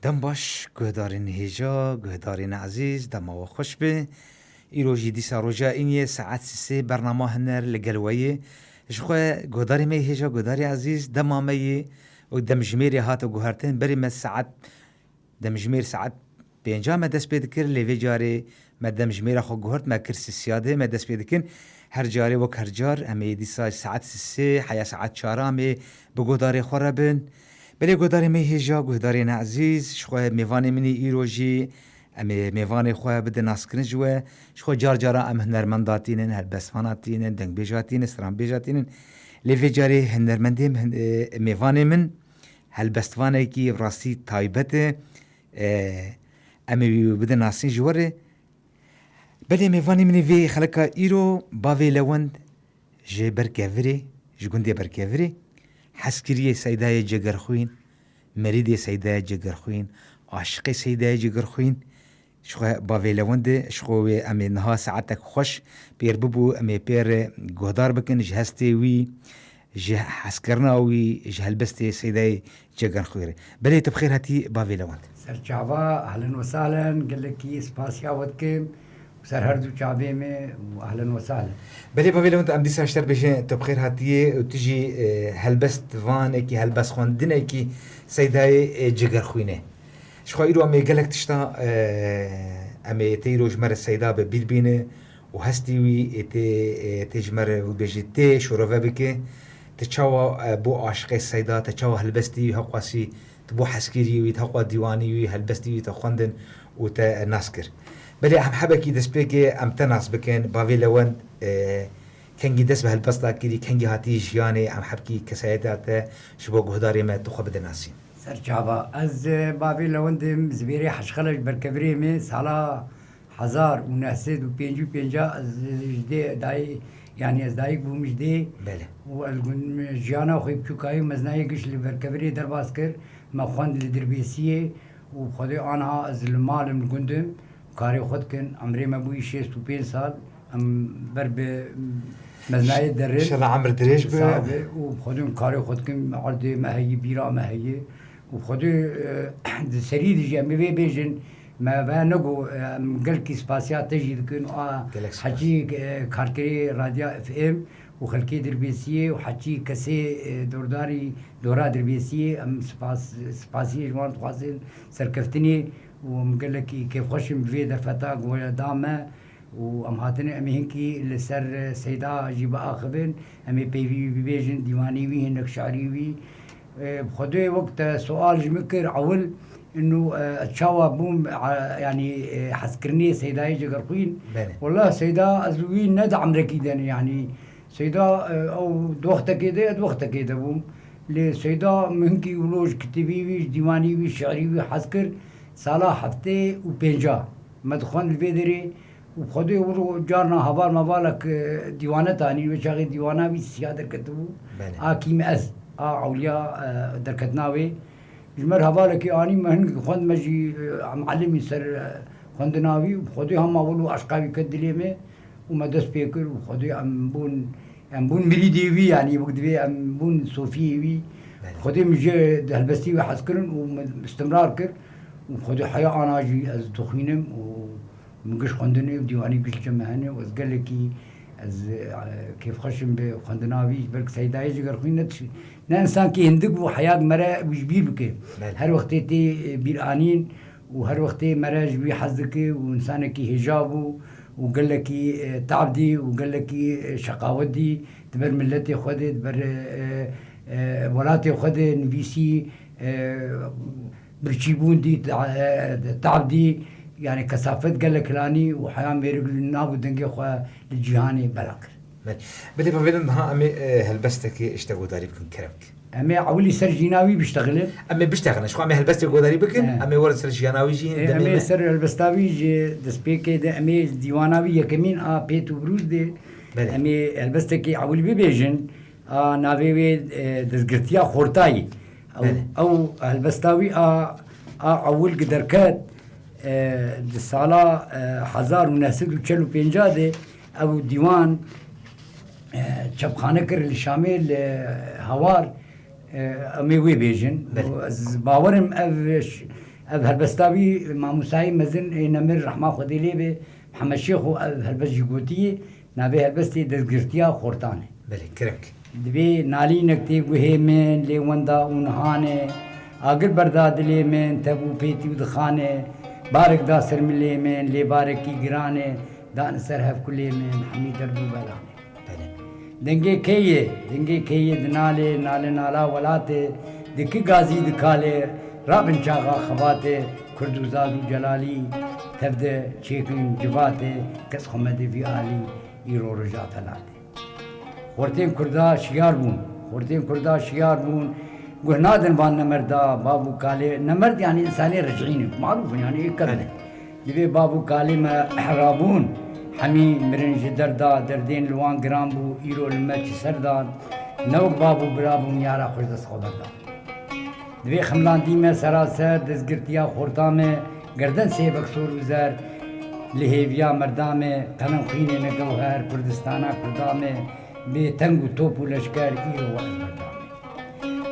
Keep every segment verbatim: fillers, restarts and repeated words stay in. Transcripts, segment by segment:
Dem baş, guhdarên hêja, guhdarên ezîz, dema we xweş be. Îro jî dîsa roja îniyê saet sisê bernama Hiner li gel we ye. Ji xwe guhdarê me yê hêja, guhdarê ezîz, dema me yê û demjimêrê hate guhertin, berê me saet, demjimêr saet pênca me dest pê dikir, lê vê carê me demjimêra xwe guhert, me kir sisiya dê, me dest pê dikin. Her carê wek her car, em ê dîsa saet sisê, heya saet çara em ê bi guhdarê xwe re bin. Belê guhdarê me hêja, guhdarên ezîz, ji xwe mêvanê min î îro jî em ê mêvanê xwe bidin naskirin ji we. Ji xwe car cara em hunermenda tînin, helbestvana tînin, dengbêja tînin, stranbêja tînin. Lê vê carê hunermendê min, e, mêvanê min helbestvanekî rastî taybet e. E, em ê wî bidin nasîn ji we re. Belê mêvanê min ê vê xeleka îro bavê Lewend ji Berkevirê, ji gundê Berkevirê, hezkiriyê Seydayê Cegerxwîn, merîdê Seydayê Cegerxwîn, aşiqê Seydayê Cegerxwîn, ji xwe bavê Lewend e, ji xwe wê em ê niha saetek xweş pêr bibû, em ê pêr guhdar bikin ji hestê wî, ji hezkirina wî, ji helbestê Seydayê Cegerxwîn re. Belê tu bi xêr hatî bavê Lewend. Ser çava, ahlen we sahlen, gelekî spasiya we dikim. Ser her du çavê me û ahlen we sahlen. Belê bavê Lewend, em dîsa ji te re bêjin tu bi xêr hatiyê û tu jî, e, helbestvanekî, helbestxwendinekî Seydayê, e, Cegerxwîn e. Ji xwe îro em ê gelek tişta, e, em ê tê îro ji me re Seyda bi bîr bîne û hestî wî ê tê, ê tê ji me re wî bêjî tê şorove bike. Te çawa, e, bû aşiqê Seyda, te çawa helbestî wî heqwasî, te bû hezkirî wî, te heqwa dîwanî wî, helbestî wî te xwendin û te nas kir. Belê em hebekî destpêkê em te nas bikin. Bavê Lewend, e, kengî dest bi helbesta kirî, kengî hatî jiyanê, em hebkî kesayeta te ji bo guhdarê me tu xwe bide nasîn. Ser çava. Ez, e, bavê Lewend im, zivêrê Heşxele ji Berkevirê me, sala hezar û neh sed û pêncî û pênc ez ji dê dayî, yanî ez dayik bûm ji dê. Belê. Û ez gun-, jiyana xwe biçûkayî û mezinayî giş li Berkevirê derbas kir. Me xwend li Dirbêsiyê û bi Xwedê aniha ez li mal im, li gund im. Karê xwe dikin. Emrê me bûyî şêst û pênc sal. Em ber bi mezinayê derin. Şela emir dirêj be. Sax be. Û bi Xwedê em karê xwe dikin. Erdê me heye, bîra me heye. Û bi Xwedê, e, di serî de jî em ê vê bêjin. Me ve negot, e, em gelkî spasiya te jî dikin. A, gelek spas. Hecî, e, karkerê Radya F M û xelkê Dirbêsiyê û hecî kesê, e, dordarî dora Dirbêsiyê, em spas, spasiyê ji wan dixwazin serkeftinê û em gelekî kêfxweş in bi vê derfeta ku we da me. Û em hatine, em ê hinkî li ser, e, Seyda jî biaxivin, em ê peyvî wî bibêjin, dîwanî wî, hinek şi'rî wî. E, bi Xwedê wek te sual ji min kir, ewil, inu, e, ez çawa bûm, e, yanî, e, hezkirinê Seydayê Cegerxwîn? Belê. Wela Seyda ez wî ne di emrekî de ne, yanî Seyda, e, ew di wextekê de, ez di wextekê de bûm. Lê Seyda min hinkî wilo ji kitêbî wî, ji dîwanî wî, şi'rî wî hez kir. Sala heftê û pênca me dixwend li vê derê. Û bi Xwedê wilo carna heval mevalek, e, dîwanet anî, wê çaxê dîwana wî siya derketibû. Belê. A kî me ez, a ewliya, e, derketina wê. Ji me re hevalekê anî, me hin xwend, me jî, e, em elimî ser, e, xwendina wî. Û bi Xwedê hema wilo eşqa wî ket dilê me û me dest pê kir û bi Xwedê em bûn, em bûn mirîdê wî, yanî wek divê em bûn sofiyê wî. Belê. Xwedê min jê di helbestî wî hez kirin û min istimrar kir û Xwedê heya ana jî ez dixwînim û min giş xwendinê û dîwanî giş li cem me hene û ez gelekî ez, e, kêfxweş im bi xwendina wî, ji ber ku Seydayê Cigerxwîn ne tiş-, ne însankî hindik bû, heya ku mere wî ji bîr bike. Belê. Her wextê tê, e, bîranîn û her wextê mere ji wî hez dike û însanekî hêja bû û gelekî, e, tab dî û gelekî, e, şeqawet dî. Di ber miletê xwe de, di ber, e, e, welatê xwe de nivîsî, e, birçîbûn dî, ta-, e, tab dî, yanî kesafet gelek hilanî û heya mêrik li nav û dengê xwe li cîhanê bela kir. Belê. Belê, bavêdin niha em ê, e, helbestekê ji te guhdarî bikin, kerem ke. Em ê ewilî ser jîna wî biştexilin. Em ê biştexilin. Ji xwe em ê helbestê guhdarî bikin, he, em ê werin ser jiyana wî jî, e, demê em ê me ser helbesta wî ji destpêkê de, em ê dîwana wî yekemîn a Pêt û Birûz de, belê, em ê helbestekê ewil bibêjin. A navê wê, e, destgirtiya Xortayî. Ew, belê, ew helbesta wî a, a ewil ki derket, e, di sala, e, hezar û neh sed û çel û pênc de ew dîwan, e, çepxane kir li Şamê, li Hawar, e, em ê wê bêjin. Belê. Ez bawerim ev ş-, Ev helbesta wî mamosayê mezin ê nemir rehma Xwedê lê be, Mihemed Şêxo ev helbest jî gotiye, navê helbestê Destgirtiya Xortan e. Belê, kirek. Divê nalînek tê guhê min, lê wenda û nihan e. Agir berda dilê min, tev û pêtî û dixan e. Barek da ser milê min, lê barekî giran e. Dan ser hevkulê min, hemî derd û belan e. Belê. Dengê kê ye? Dengê kê ye dinalê, nale nala welatê, di ki gazî dikalê, rabin çaxa xebatê, Kurd û Zaz û Celalî, tev de çêkin civatê, kes xwe mede vî alî, îro roja felatê. Xortên Kurda şiyar bûn, xortên Kurda şiyar bûn, guh nadin van nemerda, bav û kalê, nemerd yanî insanê ricîn in, marûf in, yanî ê kevin. Belê. Divê bav û kalê me rabûn, hemî mirin ji derda, derdên li wan giran bû, îro li me çi ser dan, ne wek bav û bira bûn, yara xwe ji dest xwe berdan. Divê xemlandî me seraser, destgirtiya xorta me, gerden sêvek sor û zer, li hêviya merda me, qelin xwînê me gewher, Kurdistana Kurda me, bê teng û top û leşker, îro we ez berda me.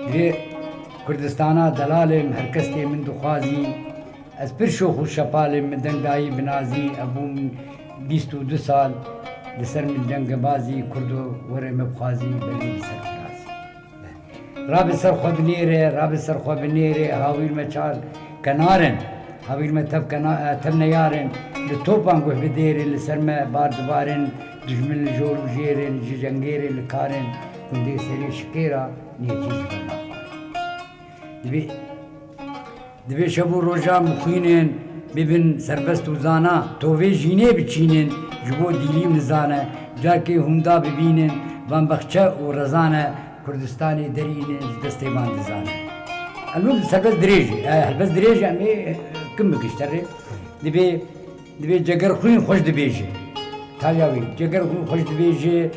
Divê Kurdistana delalê me, her kes tê min dixwazî, Ez pir şox û şepalê min deng dayî bi nazî, ev bûm bîst û du sal, li ser min denge bazî, Kurdo were me bixwazî, belê li ser firazî. Rabe ser xwe binêre, rabe ser xwe binêre, hawîr me çar kenar in, hawîr me tev kena-, e, tev neyar in, li topan guh bidêrin, li ser me bar dibarin, dijmin li jor û jêr in, ji cengêrê li kar in, gundê serê şikêra, nêçî ji ber naxwarin. Divê Divê şev û rojan bixwînin, bibin serbest û zana, tovê jînê biçînin, ji bo dîlî û nizane, carkê hûnda bibînin, van bexçe û rezane, Kurdistanê derînin, ji destê van dizane. Em wek serbest dirêj e, e, helbest dirêj e, em ê, e, kim bikin ji te rê. Divê Divê Cegerxwîn xweş dibêje. Taliya wê, Cegerxwîn xweş dibêje,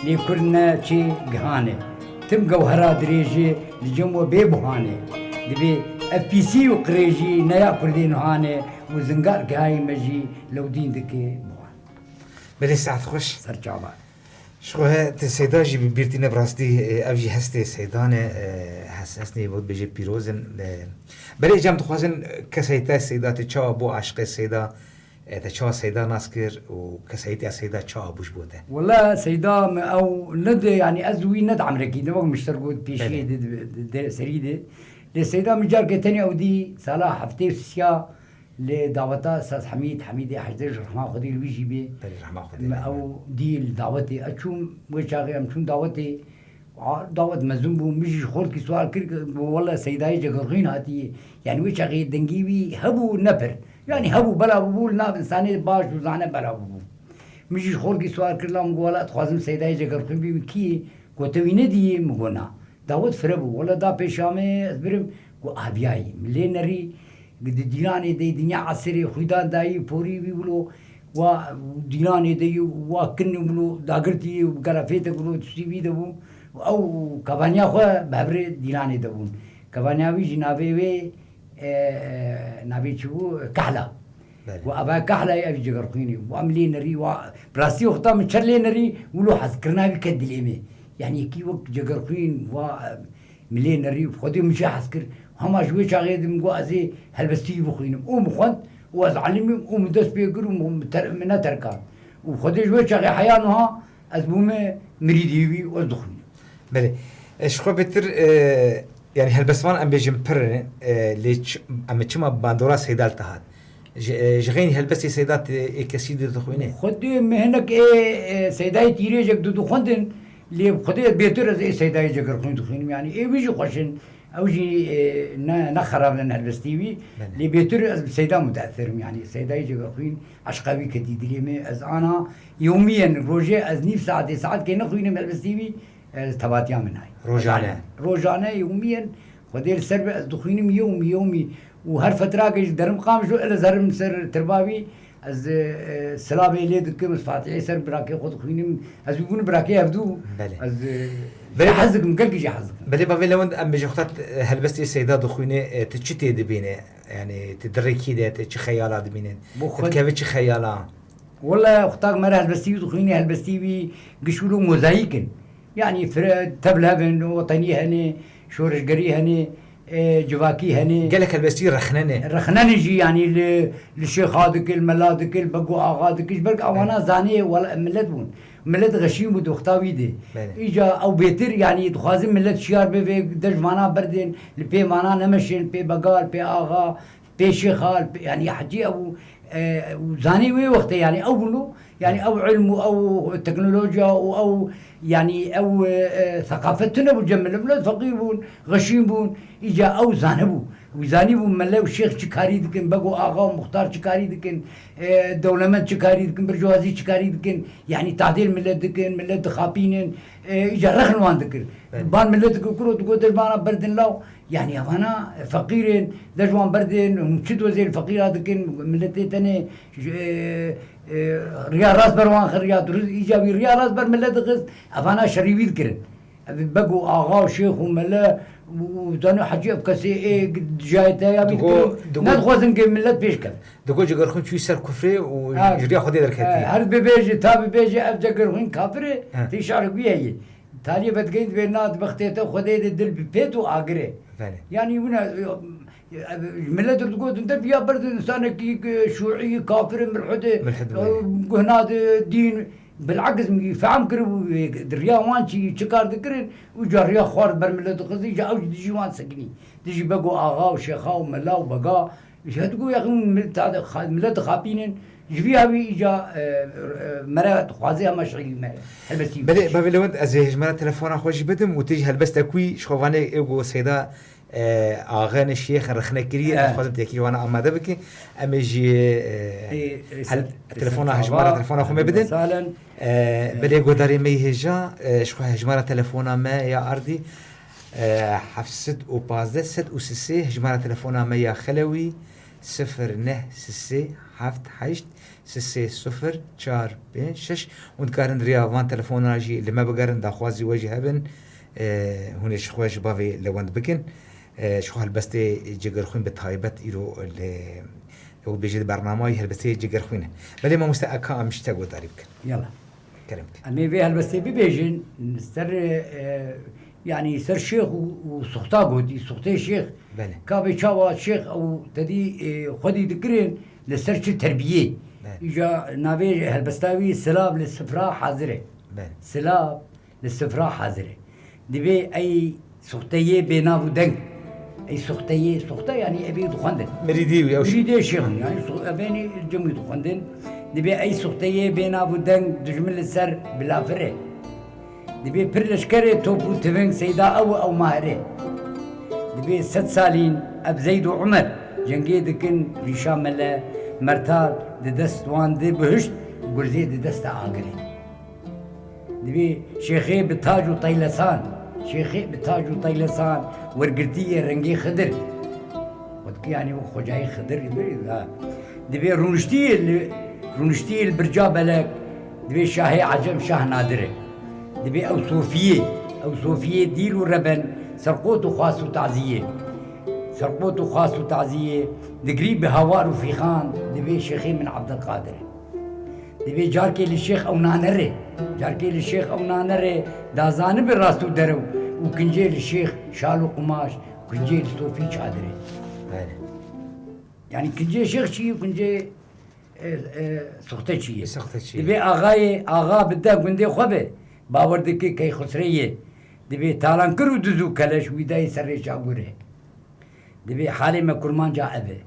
lê Kurd ne çê gihan e. Tim gewhera dirêj e, li cem we bê buhan e. Divê ev pîsî û qirêjî ne ya Kurdê nihan e û zingar gihayî me jî lewdîn dike buhan. Belê, saet xweş. Ser çava. Ji xwe he, ti seyda jî bi bîr tîne, bi rastî, e, ev jî hestê seydan e, e, hes-, hestê bo dibêje pîroz in. E, belê, cem dixwazin, e, kesayîtiya seyda te çawa bû, aşiqê seyda, e, te çawa seyda nas kir û kesayîtiya seyda çawa bû ji bo te? Wela seyda me ew ne de, yanî ez wî ne di emrekî de, wek min ji te re got pêşiyê Belê. de, de, de, serî de. Lê seyda min carkê tenê ew dî, sala heftê û sisiya, Lê daweta Saz Hemîd, Hemîdê Hecdê ji rehma Xwedê li wî jî bê. Berê rehma Xwedê Me lê ew bê. dî li dawetê. Ez çûm wê çaxê em çûn dawetê. A, dawet mezin bû. Min jî ji xortkî sual kir, got, wele Seydayê Cegerxwîn hatiye. Yani wê çaxê dengî wî hebû ne pir. Yani hebû, bela bûbû, li nav insanê baş û zane bela bûbû. Min jî ji xorkî sual kir, la min got, wele dixwazim Seydayê Cegerxwîn bî, min kî ye? Got, te wî nedîye? Min got, na. Dawet fire bû. Wele da pêşa me, ez birim, ku aviyayî. Min lê nerî, di dîranê de dinya esirê xwîdan dayî, porî wî wilo, wa dîranê de yî, wa kinî wilo, dagirtî yî, gerafêtek wilo, tiştî wî de bû. Ew kevaniya xwe bi hev rê dîranê de bûn. Kevaniya wî jî navê wê, e, e, navê çi bû? Kahla. Belê. Û eva Kahlayê ev Cegerxwînê. Û em lê nerî, wa, bi rastî wexta min çer lê nerî, wilo hezkirina wî ket dilê me. Yani kî wek Cegerxwîn, wa, em lê nerî, Xwedê min jê hez kir. Hema ji wê çaxê de min got, ez ê helbestî bixwînim. Û min xwend, û ez elimîm, û min dest pê kir, û min ter-, min neterkand. Û Xwedê ji wê çaxê heya niha, ez bûme mirîdê wî û ez dixwînim. Belê. E, ji xwe bêtir, e, yani helbestvan em bêjin pir in, e, lê çi-, em ê çima bandora Seyda li te hat? Ji, e, ji xeynî helbestê Seyda te ê kesî di dixwîne? Xwedê me hinek ê, e, Seydayê Tîrêjek di dixwendin, lê Xwedê bêtir ez ê Seydayê Cegerxwîn dixwînim. Yani ê wî jî xweş in, ew jî, e, ne, ne xerab in helbestî wî. Belê. Lê bêtir ez bi Seyda muteesir im. Yani Seydayê Cegerxwîn eşqa wî ketî dilê me. Ez ana yewmiyen rojê ez nîv saetê, saetkê nexwînim helbestî wî, e, tevatiya min hay. Rojane. Rojane yewmiyen Xwedê li ser be ez dixwînim yewmî, yewmî. Û her fetrake ji derim qam ji ele zerim ser tirba wî, ez, e, silavê lê dikim, ez Fatihê ser birakê xwe dixwînim. Ez wî bûn birakê hevdû. Belê. Ez, e, Belê. jê hez dikim, gelkî jê hez dikim. Belê bavê Lewend, em bêjin xwe te helbestê Seyda dixwîne, e, tu çi tê dibîne? Yani tu di rêkî de, tu çi xeyala dibînin? Bo Tu xwe dikeve çi xeyala? Wele xwtak me re helbestî wî dixwînî, helbestî wî giş wilo mozayîk in. Yani fire, tev li hev in, wetenî hene, şoreşgerî hene. e, civakî hene. Gelek helbestî rexnene. Rexnene jî, yanî li, li şêxa dikir, li mela dikir, li beg û axa dikir. Ji ber ku awana zanê wela-, milet bûn. Milet xeşîn bû di wexta wî de. Belê. Îca ew bêtir, yanî dixwazin milet şiyar bibe, de ji vana berdin, li pê vana nemeşin, pê bega, li pê axa, pê şêxa, li pê, yanî hecî ew, e, û zanî wê wextê, yanî ew bûn û, yanî ew ilm û ew teknolojiya û ew, yanî ew, e, e, seqafet tune bû cem milet. Milet feqîr bûn, xeşîn bûn. Îca ew zanibû. Wî zanîbû mele û şêx çi karî dikin, beg û axa û muxtar çi karî dikin, e, dewlemend çi karî dikin, bircûazî çi karî dikin. Yanî tahdêr milet dikin, milet dixapînin, e, îca rexn wan dikir. Belê. Ban milet dikir, kuro digot, de ji vana berdin law. Yanî evana feqîr in, de ji wan berdin, hûn çi dozê li feqîra dikin, miletê tenê, e, e, riya rast ber wan xir, riya durist, îca wî riya rast ber milet dixist, evana şerî wî dikirin. Ev beg û axa û şêx û mele û, û zanî hecî ev kesê ê dijayê te ya bî Digo, dikirin, digo. Nedixwazin ke milet pêş keve. Digo Cegerxwîn çûyî ser kufrê û Ha. ji riya Xwedê derketî. Ha, her bibêje, ta bibêje ev Cegerxwîn kafir e, Ha. tê şarê wî heye. Taliyê vedigeyîn dibê na di bextê te Xwedê de dil bi pêt û agir e. Belê. Yanî wina, e, e, milet digotin te biya berdin insanekî, e, şûî, kafir, milhid e, Milhid e, wê. guhna de dîn, bilakis min fehm kiribû, e, di riya wan çi, çi kar dikirin, û ca riya xwar ber milet dixistî, ca ew jî dijî wan sekinî. Dijî beg û axa û şêxa û mela û bega, Ji hetiku yaxin mil-, ta-, xa-, milet dixapînin, ji vî hawî îca, e, e, mere dixwaze hema şirî me helbestî Belê, bavê Lewend, ez ê hejmara telefona xwe jî bidim û tê jî helbestek wî ji xwe vanê ê ku Seyda, e, Axe ne şêx rexne kiriye, Eh. ez dixwazim têkî wana amade bike. Em ê jî, e, Ê, ê, hel-, ser-, telefona, ser hejmara çava, telefona xwe me bidin. Salen. E, Eh. belê guhdarê me yê hêja, e, ji xwe hejmara telefona me ya ardî. E, heft sed û pazdeh sed û sisê, hejmara telefona me ya xelewî, sifir neh sisê heft heşt sisê sifir çar pênc şeş, hûn dikarin di riya van telefona jî li me bigerin, daxwazî we jî hebin, e, hûn ê ji xwe ji bavê Lewend bikin. E, ji xwe helbestê Cegerxwîn bi taybet îro li, ew bêje di bernama wî helbestê Cegerxwîn e. Belê mamoste, eka em ji te guhdarî bikin. Yala. Kerem ke. Em ê vê helbestê bibêjin, ser, e, yanî ser şêx û, û suxta gotî, suxtê şêx. Belê. Ka vê çawa şêx ew tedî, e, xwedî dikirin li ser çi terbiyê. Belê. Îca navê helbesta wî Silav li sifra hazir e. Belê. Silav li sifra hazir e. Dibê ey Suxteyê bênav û deng. Ey suxteyê, suxte yanî evê dixwendin. Mirîdî û ew Mirîdê şêx in, yanî su-, evênî cem wî dixwendin. Dibê ey suxteyê bênav û deng dijmin li ser bilafir e. Dibê pir leşkerê top û tiving seyda ew û ew mahir e. Dibê sed salîn ev Zeyd û Umer cengê dikin rîşa mele mertar di dest wan de bihişt û gurzê di desta agirê. Dibê şêxê bi tac û teylesan, şêxê bi tac û teylesan wergirtî yê rengê Xidir. Xwedkî yanî wek xwecayê Xidir, ha. Dibê rûniştî yê li, rûniştî yê li birca belek, dibê şahê Ecem Şah Nadir e. Dibê ew sofiyê, ew sofiyê dîl û reben, serqot û xas û taziyê. Serqot û xas û taziyê, digirî bi hawar û fîxan, dibê şêxê min Ebdilqadir e. Dibê carkê li şêx ew nane rê, carkê li şêx ew nane rê, da zanibi rast û derew û kincê li şêx şal û qumaş, kincê li sofî çadirê. Belê. Yanî kincê şêx çi, kincê, e, e, suxte çi ye? Suxte çi ye? Dibê axayê, axa bi deh gundê xwe be, bawer dike Keyxusrê ye. Dibê talankir û diz û keleş wî dayê ser rêça gurê. Dibê halê me kurmanca ev e.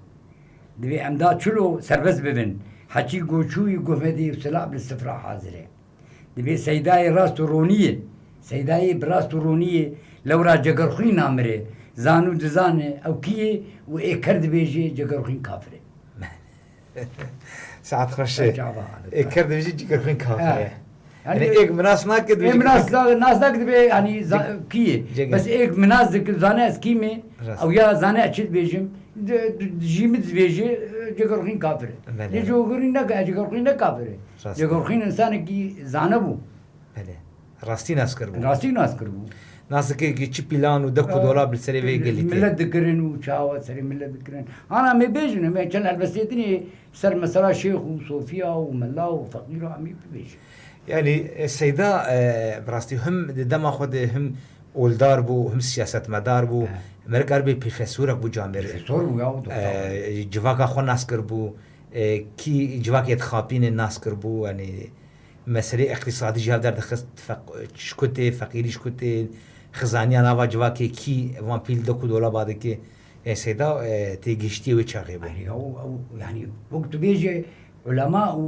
Dibê em da çilo serbest bibin. Heçî goçûyî guhmedî û silah bi sifra hazir e. Dibê seydayê rast û ronî ye. Seydayê bi rast û ronî ye. Lewra Cegerxwîn namire. Zan û dizane ew kî ye û ê ker dibêje Cegerxwîn kafir e. Saet xweş e. Çava. Ê ker dibêje Cegerxwîn kafir e. Ha. Yanî, yanî êk min nas nake, ê dibêje min nas, nas nake dibê, yanî, za-, kî ye? Cege. Bes êk min nas dike, zane ez kî me, Rast. Ew ya zane ez çi dibêjim, di, di, dijî min dibêje, e, Cegerxwîn kafir e. Belê. Lê Cegerxwîn ne, Cegerxwîn ne kafir e. Rast. Cegerxwîn insanekî zane bû. Belê. Rastî nas kiribû. Rastî nas kiribû. Nas dike ki çi pîlan û dek û dolab li serê vê gelî tê. Millet dikirin û çawa serê millet dikirin. Ana me bêjin, me çend helbestê dinê ser mesela şêx û sofiya û mela û feqîra em ê bibêjin. Yanî, e, Seyda, e, bi rastî him di dema xwe de him Oldar bû, him siyasetmedar bû. He. Merik Erbê pîfesorek bû camêrê. Pîfesor bû ya, doktor. E, civaka xwe nas kiribû. E, kî civakê dixapînin nas kiribû. Yanî meselê îqtîsadî jî hev derdixist. Feq-, çi ku tê, feqîrî çi ku tê, xizaniya nava civakê kî van pîl dike û dolaba dike. E, Seyda, e, têgihiştiyê wê çaxê bû. Yanî ew, ew, yanî wek tu bêjî, ulema û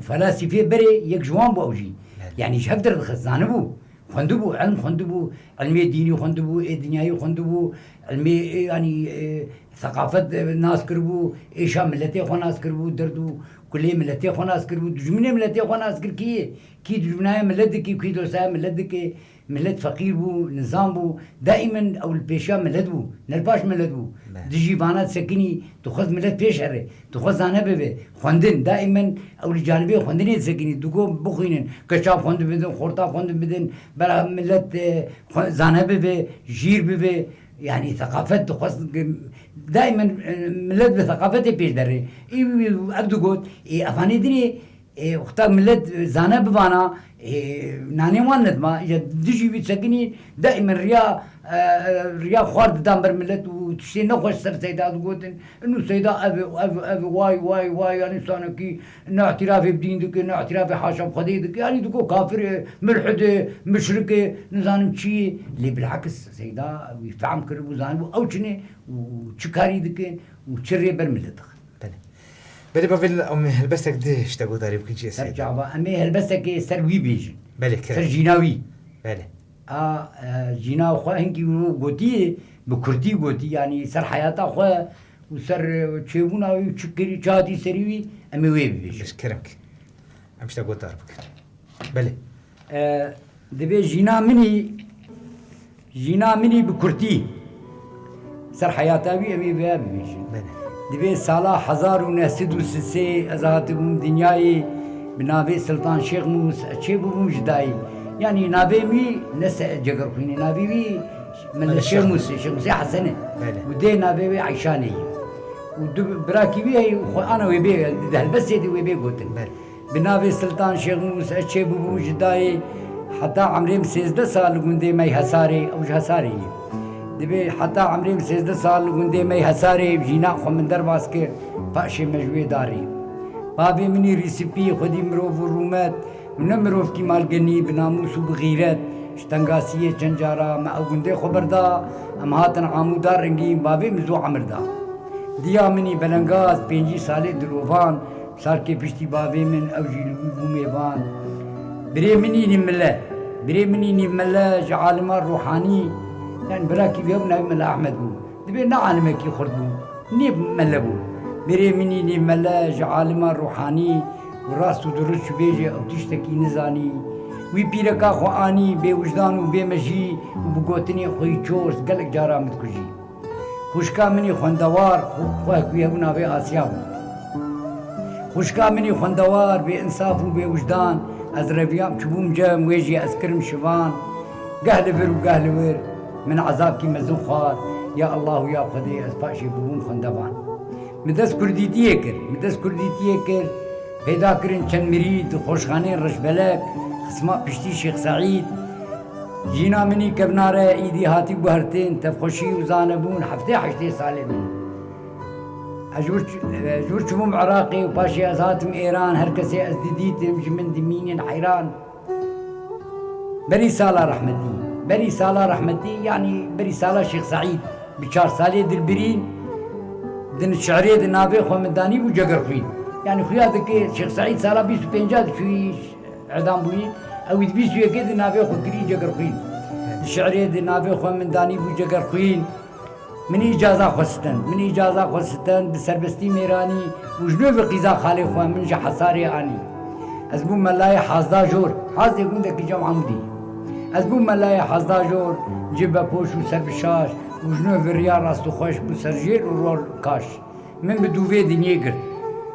felasîfê berê yek ji wan bû ew jî. Belê. Yanî ji hev derdixist, zanibû. Xwendibû, ilm xwendibû, ilmê dînî xwendibû, ê dinyayî xwendibû, ilmê, e, yanî, e, seqafet, e, nas kiribû, êşa miletê xwe nas kiribû, derd û kulê miletê xwe nas kiribû, dijminê miletê xwe nas kir, kî, kî dijminaya milet dikî, kî dostaya milet dikî, milet feqîr bû, nizam bû, daîmen ew li pêşiya milet bû, ne li paş milet bû. Belê. Dijî vana disekinî, dixwest milet pêş here. Dixwest zane bibe. Xwendin, daîmen ew li canibê xwendinê disekinî. Digot bixwînin, keça xwendin bidin, xorta xwendin bidin, bera milet, e, xwe-, zane bibe, jîr bibe. Yanî seqafet dixwest, daîmen, e, milet bi seqafetê pêş derê. Î, ev digot, ê, evanê dinê, ê, wexta milet zane bivana, ê, nanê wan nedima, ya dijî wî disekinî, daîmen riya, e, e, riya xwar didan ber milet û tiştê nexweş ser Seyda digotin. Inu Seyda ev, ev, ev, way, way, way, yanî sanekî ne îtirafê bi dîn dike, ne îtirafê haşa bi Xwedê dike. Yanî diko kafir e, mulhid e, muşrik e, nizanim çi ye. Lê bilakis Seyda wî fehm kiribû, zanibû ew çi ne û çi karî dikin û çi rê ber milet dixin. Belê. Belê bavê, em helbestek di ji te guhdarî bikin, çi Ser Seyda? Çava, em ê helbestekê ser wî bêjin. Belê, Ser kerem. Jîna wî. Belê. A, e, jîna xwe hinkî wî gotiye, bi kurtî gotî, yanî ser heyata xwe û ser, e, çêbûna wî û çi kirî, çi hatî serî wî, em ê wê bibêjin. Bes kerem ki. Em ji te guhdar bikin. Belê. E, dibê jîna min î, jîna min î bi kurtî. Ser heyata wî em ê vêya bibêjin. Belê. Dibê sala hezar û neh sed û sisê ez hatibûm dinyayê, bi navê Siltan Şêxmûs ez çêbûbûm ji dayê. Yanî navê wî ne Se-, Cegerxwîn e, navê wî Mele Mele Şêxmûs e, Şêxmûsê Hesen e. Belê. Û dê navê wê Eyşanê ye. Û du birakî wî heye û xwe ana wê bê, di helbestê de wê bê gotin. Belê. Bi navê Siltan Şêxmûs ez çêbûbûm ji dayê, heta emrê min sêzdeh sal li gundê me yê Hesarê, ew ji Hesarê ye. Dibê heta emrê min sêzdeh sal li gundê me yê Hesarê, jîna xwe min derbas kir, paşê me ji wê da rê. Bavê min î rîsipî, xwedî mirov û rûmet, û ne mirovkî malgenî, bi namûs û bi xîret, ji tengasiyê çend cara me ew gundê xwe berda, em hatin Amûda rengîn, bavê min zû emir da. Diya min î belengaz, pêncî salê dilovan, Salkê piştî bavê min, ew jî li wî bû mêvan. Birê min î nîvmele, birê min î nîvmele ji alima ruhanî, yanî birakî wî hebû navê Mele Ehmed bû. Dibê ne alimekî xurt bû, nîvmele bû. Birê min î nîvmele ji alima ruhanî û rast û dirust çi bêje ew tiştekî nizanî. Wî pîreka xwe anî bêwijdan û bêmejî û bi gotinê xwe yî çors gelek cara min dikujî. Xwişka min î xwendewar, xwe-, xwehek wî hebû navê Asiya bû. Xwişka min î xwendewar, bêinsaf û bêwijdan, ez reviyam çûbûm cem, wê jî ez kirim şivan. Geh li vir û geh li wir, min ezabkî mezin xwar, ya Allah û ya Xwedê, ez paşê bûbûm xwendevan. Min dest kurdîtiyê kir, min dest kurdîtiyê kir, peyda kirin çend mirîd, di xweşxaneyên reşbelek, xisma piştî Şêx Seîd, Jîna min î kevnare îdî hatî guhertin, tevxweşî û zanebûn heftê heştê salê min. Ez ji wir ç-, ji wir çûbûm Iraqê û paşê ez hatim Êran, her kesê ez didîtim ji min dimînin heyran. Berî sala rehmetî, berî sala rehmetî, yanî berî sala Şêx Seîd, bi çar salê dilbirîn, di şi'rê di navê xwe min danî bû Cegerxwîn. Yanî xuya dike Şêx Seîd sala bîst û pênca diçûyî, Edam bûyî, ew ê di bîst û yekê di navê xwe kirî Cegerxwîn. Di şi'rê di navê xwe min danî bû Cegerxwîn. Min îcaza xwe stend, min îcaza xwe stend, bi serbestî mêranî û ji nû bi qîza xalê xwe min ji Hesarê anî. Ez bûm melayê Hazda Jor, Hazdê gundekî cem Amûdî. Ez bûm melayê Hazda Jor, cibepoş û serbi şaş û ji nû bi riya rast û xweş bû serjêr û rol kaş. Min bi dûvê dinyê girt.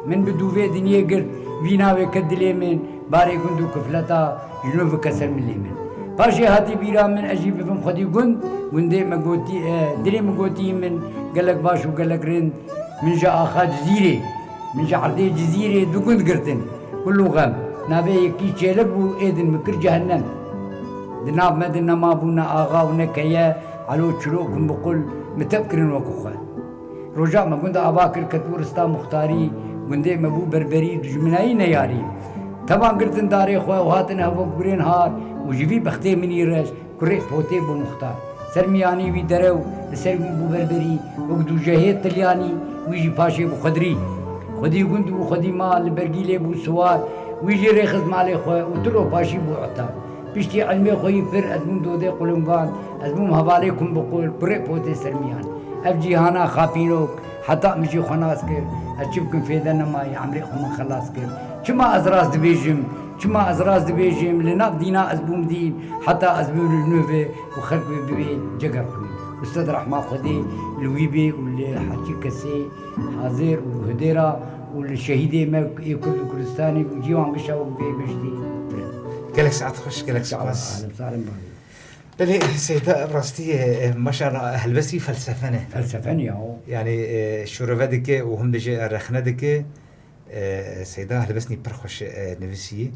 Min bi dûvê dinyê girt. Vî navê ket dilê min, barê gund û kifleta ji nû bike ser milê min. Paşê hatî bîra min, ez jî bibim xwedî gund, gundê me gotî, e, dilê min gotî min gelek baş û gelek rind. Min ji axa Cizîrê, min ji erdê Cizîrê du gund girtin. Kul û Xem. Navê yekî Çêlik bû, êdin min kir Cehennem. Di nav me de nema bû ne axa û ne keye, elo çilo kum bi qul, min tep kirin wekî xwe. Roja me gund ava kir, ketibû rista muxtarî, gundê me bû berberî, dijminayî ne yarî. Tevan girtin darê xwe û hatin hev wek gurên har û ji vî bextê min î reş, kurê potê bû muxtar. Ser miyanî wî derew, li ser wî bû berberî, wek dûjehê tilyanî, wî jî paşê bû xwedrî. Xwedî gund bû, xwedî mal, li bergî lê bû siwar, wî jî rêxist malê xwe û tilo paşî bû etar. Piştî ilmê xwe yî pir, ez bûm dodê qulimvan, ez bûm hevalê kum bi qul, kurê potê ser miyan. Ev cîhana xapînok, heta min jî xwe nas kir, ez çi bikim fêde nemayî, emrê xwe min xelas kir. Çima ez rast dibêjim, çima ez rast dibêjim, li nav dîna ez bûm dîn, heta ez bim li nû ve û xelk wê bibê cegerxwîn. Û sed rehma Xwedê li wî bê û li heçî kesê hazir û hudêra û li şehîdê me ê Kurd û Kurdistanê û cîwan gişa wek vê biştî firin. Gelek saet xweş, gelek spas. Alem salem bavê. Belê, Seyda, bi rastî, e, e, maşallah, helbestî felsefe ne. Felsefe ne ya o. Yani, e, şurove dike û him de jî rexne dike. E, Seyda helbestî pir xweş, e, nivîsî.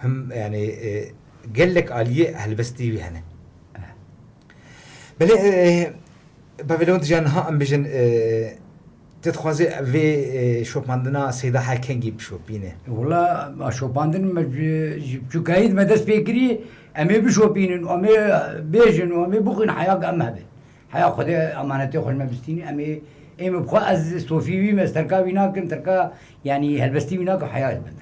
Him, yani, e, gelek aliyê helbestî wî hene. Eh. Belê, e, Babilon dijan ha em bijin, e, tu dixwazî vê, e, şopandina Seyda her kengî bişopîne? Wela, şopandin me ji, ji biçûkayî de me dest pê kiriye, em ê bişopînin, em ê bêjin, em ê bixwin, heya em hebe. Heya Xwedê emanetê xwe ji me bistînî, em ê, ê min bixwe ez sofî wî me, ez terka wî nakim, terka, yanî helbestî wî nakim, heya ez bim.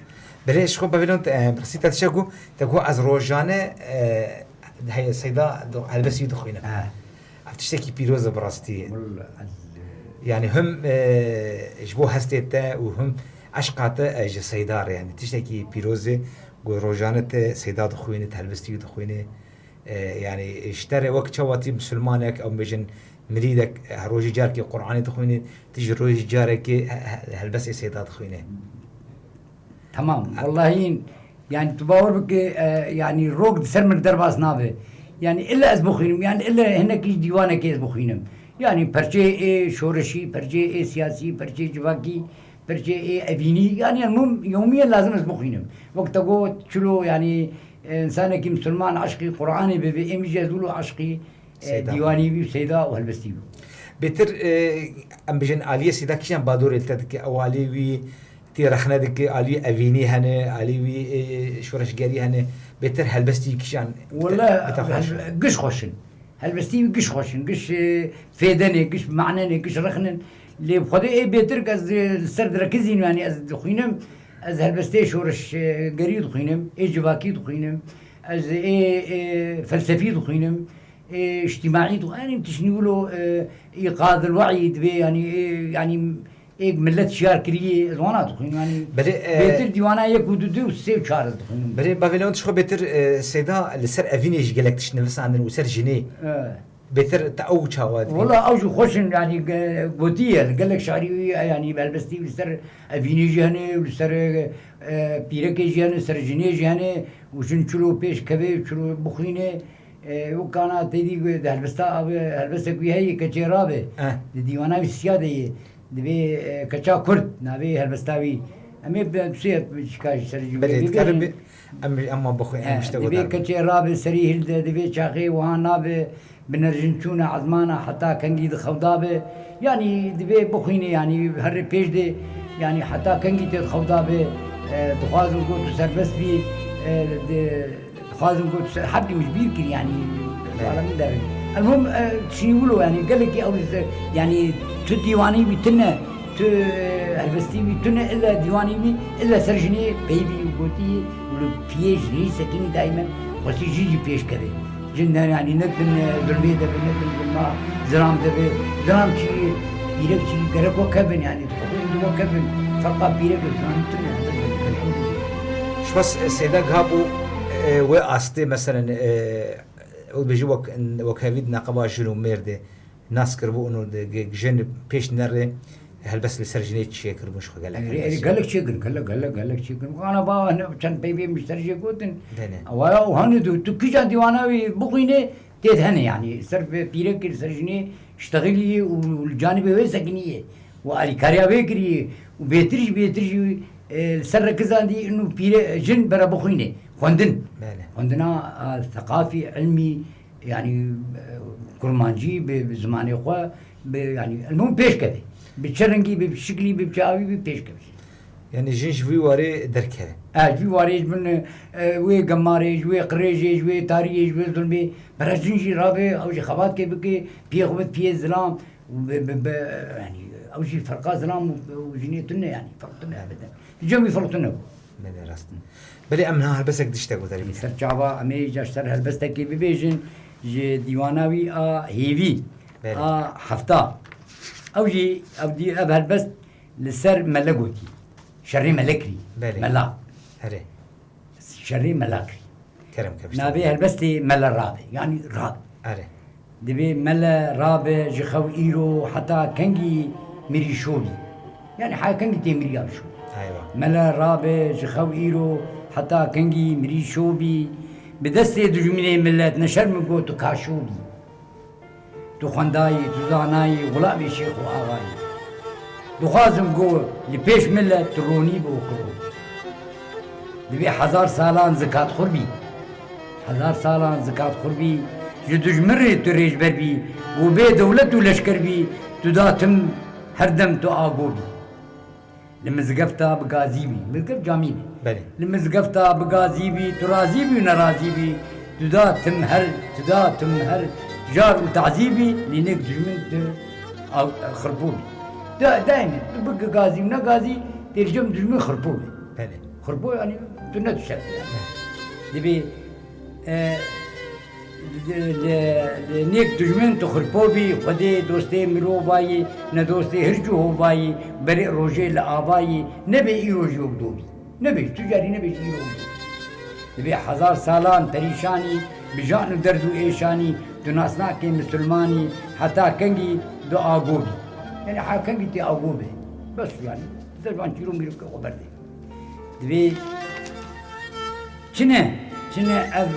Belê ji xwe Babilon te, e, birsî te dişe ku, te ku ez rojane, e, heye Seyda do-, helbestî dixwînim. He. Ev tiştekî pîroz e bi rastî. Wela ez Yani him, e, ji bo hestê te û him eşqa te, e, ji Seyda re, yani tiştekî pîroz e. Ku rojane te Seyda dixwîne, te helbestî dixwîne. E, yani ji te re wek çawa tî misilmanek, ew bêjin mirîdek, e, her rojî carekê Qur'anê dixwîne, tî ji rojî carekê he-, he-, helbestê Seyda dixwîne. Tamam, wellahî, yani tu bawer bike, e, yani rok di ser min derbas nabe. Yani illa ez bixwînim, yani illa hinekî ji dîwanekê ez bixwînim. Yani perçeyê ê şoreşî, perçeyê ê siyasî, perçeyê civakî, perçeyê ê evînî, yani, yani mum, yewmiyen lazim ez bixwînim. Wek te got, çilo, yani, e, insanekî misilman eşqî Qur'anê bibe, êmî jî ez wilo eşqî, e, Seyda. Dîwanî wî, Seyda û helbestî wî. Bêtir, e, em bijin aliyê Seyda kîjan badorê li te dike? Ew aliyê wî tê rexne dike, aliyê evînî hene, aliyê wî, e, şoreşgerî hene. Bêtir helbestî kîjan te, Wele, te xweş e? Hel-, giş xweş in. Helbestî wî giş xweş in. Giş, e, fêdenê, giş manenê, giş rexnin. Lê bi Xwedê ê bêtir ez, e, li ser direkizînim, yani ez dixwînim, ez helbestê şoreşgerî dixwînim, ê civakî dixwînim, ez ê, ê felsefî dixwînim, ê îctîmaî dixwînim, yani tiştî wilo, e, îqadil we'î dibe, yani, ê, yani êk millet şiyar kiriye, ez wana dixwînim, yani Belê, e, bêtir dîwana yek û du, du û sê û çar ez dixwînim. Belê, Babilon, tu xwe bêtir, e, Seyda li ser evînê jî gelek tişt nivisandin û ser jinê. E. Bêtir te ew çawa dibînî? Wela ew jî xweş in, yani, ge-, gotiye, gelek şairî wî, yani, helbestî wî li ser evînê jî hene, li ser, e, pîrekê jî hene, ser jinê jî hene, û jin çilo pêş keve, çilo bixwîne, e, û kana têdî di helbesta abi, helbestek wî heye, keçê rabe, Eh. di dîwana wî siya de ye, dibê, e, keça Kurd, navê helbesta wî. Em ê bi, bi, şika ji ser cumleyê Belê, dikarim bibêjin. bi, em, em wan bixwînin, em Eh, işte dibê guhdar bin. keçê rabe, serî hilde, dibê çaxê wiha nabe, Bi nerjinçûna ezmana heta kengî dixewda be, yanî divê bixwînê, yanî herê pêş de, yanî heta kengî tê dixewda be, e, dixwazim ku tu serbest bî, e, di-, dixwazim ku tu ser-, hepkî min ji bîr kir, yanî, Belê. ala min derin. Elmuhim, e, tişî wilo, yanî gelekî ew li ser, yanî tu dîwanî bî tune, Tu, e, helbestî wî tune, illa dîwanî wî, illa ser jinê peyvî û gotî û li piyê jinê sekinî daîmen xwestî jin jî pêş keve. Jin ne, yanî ne din, e, zulmê de be, ne din zulma zilam de be. Zilam çi, pîrek çi, gerek we kevin, yanî xwedî indi we kevin. Ferqa pîrek û zilam tune, elhamdulillah. Şibas, e, Seyda Gabo, e, wê astê, meselen, e, ew dibêje wek, wek hevî di neqeba jin û mêr de. Nas kiribû û di ge-, jin pêş nere helbest li ser jinê çêkiribûn ji xwe gelek Erê, erê, helbestî. Gelek çêkirin, gelek, gelek, gelek çêkirin. Ana ba ne çend peyvê min ji ser jê gotin. Dene. Awaya û hanî tu, tu kîjan dîwana wî bixwîne tê de hene yanî. Ser pîrekê li ser jinê ştexilî û, û li canibê wê sekiniye. Û alîkariya wê kiriye. Û bêtir jî, bêtir jî, e, li ser rekizandî û pîre, jin bere bixwîne. Xwendin. Belê. Xwendina, a, seqafî, ilmî, yanî, e, kurmancî bi, bi zimanê xwe, bi, yanî, ilmû pêş keve. Bi çi rengî, bi şiklî, bi çi awî, bi pêş keve. Yanî jin ji vî warê derkeve. E, ji vî warê, ji bin, e, wê gemarê, ji wê qirêjê, ji wê tariyê, ji wê zulmê, bera jin jî rabe, ew jî xebat ke bike, piyê xwe bid piyê zilam, û bi, bi, bi, yanî, ew jî ferqa zilam û, û jinê tune, yanî, ferq tune bide. Di cem wî ferq tune bû. Belê, rast in. Belê, em niha helbestek diştek guherî bikin. Ser çava, em ê ji ser helbestekê bibêjin, ji dîwana wî a hêvî, Belê. a hefta. Ew jî, ev dî-, ev helbest li ser mele gotî. Şerê mele kirî. Belê. Mela. Erê. Şerê mela kirî. Kerem ke bişte. Navê helbestê mele rabe. Yanî rabe. Erê. Dibê mele rabe ji xew îro heta kengî mirî şo bî. Yanî haya kengî tê miriya bişo. Eywa. Mele rabe ji xew îro heta kengî mirî şo bî. Bi destê dijminê millet ne şerm in got tu kaşo bî. Tu xwendayî, tu zanayî, xulamê şêx û axayî. Dixwazim ku li pêş millet tu ronî bi û kuro. Dibê hezar salan zikat xur bî. Hezar salan zikat xur bî. Ji dijmin rê tu rêjber bî. Ku bê dewlet û leşker bî, tu da tim her dem tu ago bî. Li mizgefta bi gazî bî. Mizgeft camî bî. Belê. Li mizgefta bi gazî bî, tu razî bî û nerazî bî. Tu da tim her, tu da tim her jar û tazî bî, lê nêk dijmin tu aw-, xirpo bî. Da-, daîme, tu bike gazî û ne gazî, tê li cem dijmin xirpo bî. Belê. Xirpo, yanî, tu ne tu şer. Dibê, e, Li, li, li nêk dijmin tu xirpo bî, Xwedê dostê mirovayî, ne dostê hirç û hovayî, berê rojê li avayî, nebe îro jî wek do bî. Nebe, tu carî nebe jî îro bî. Dibê hezar salan perîşanî, bi jan û derd û êşanî, tu nas nakê misilmanî, heta kengî tu ago bî. Yanî ha kengî tê ago be. Bes yanî. Dervan çîro mîrokê xwe berdê. Dibê çi ne, çi ne ev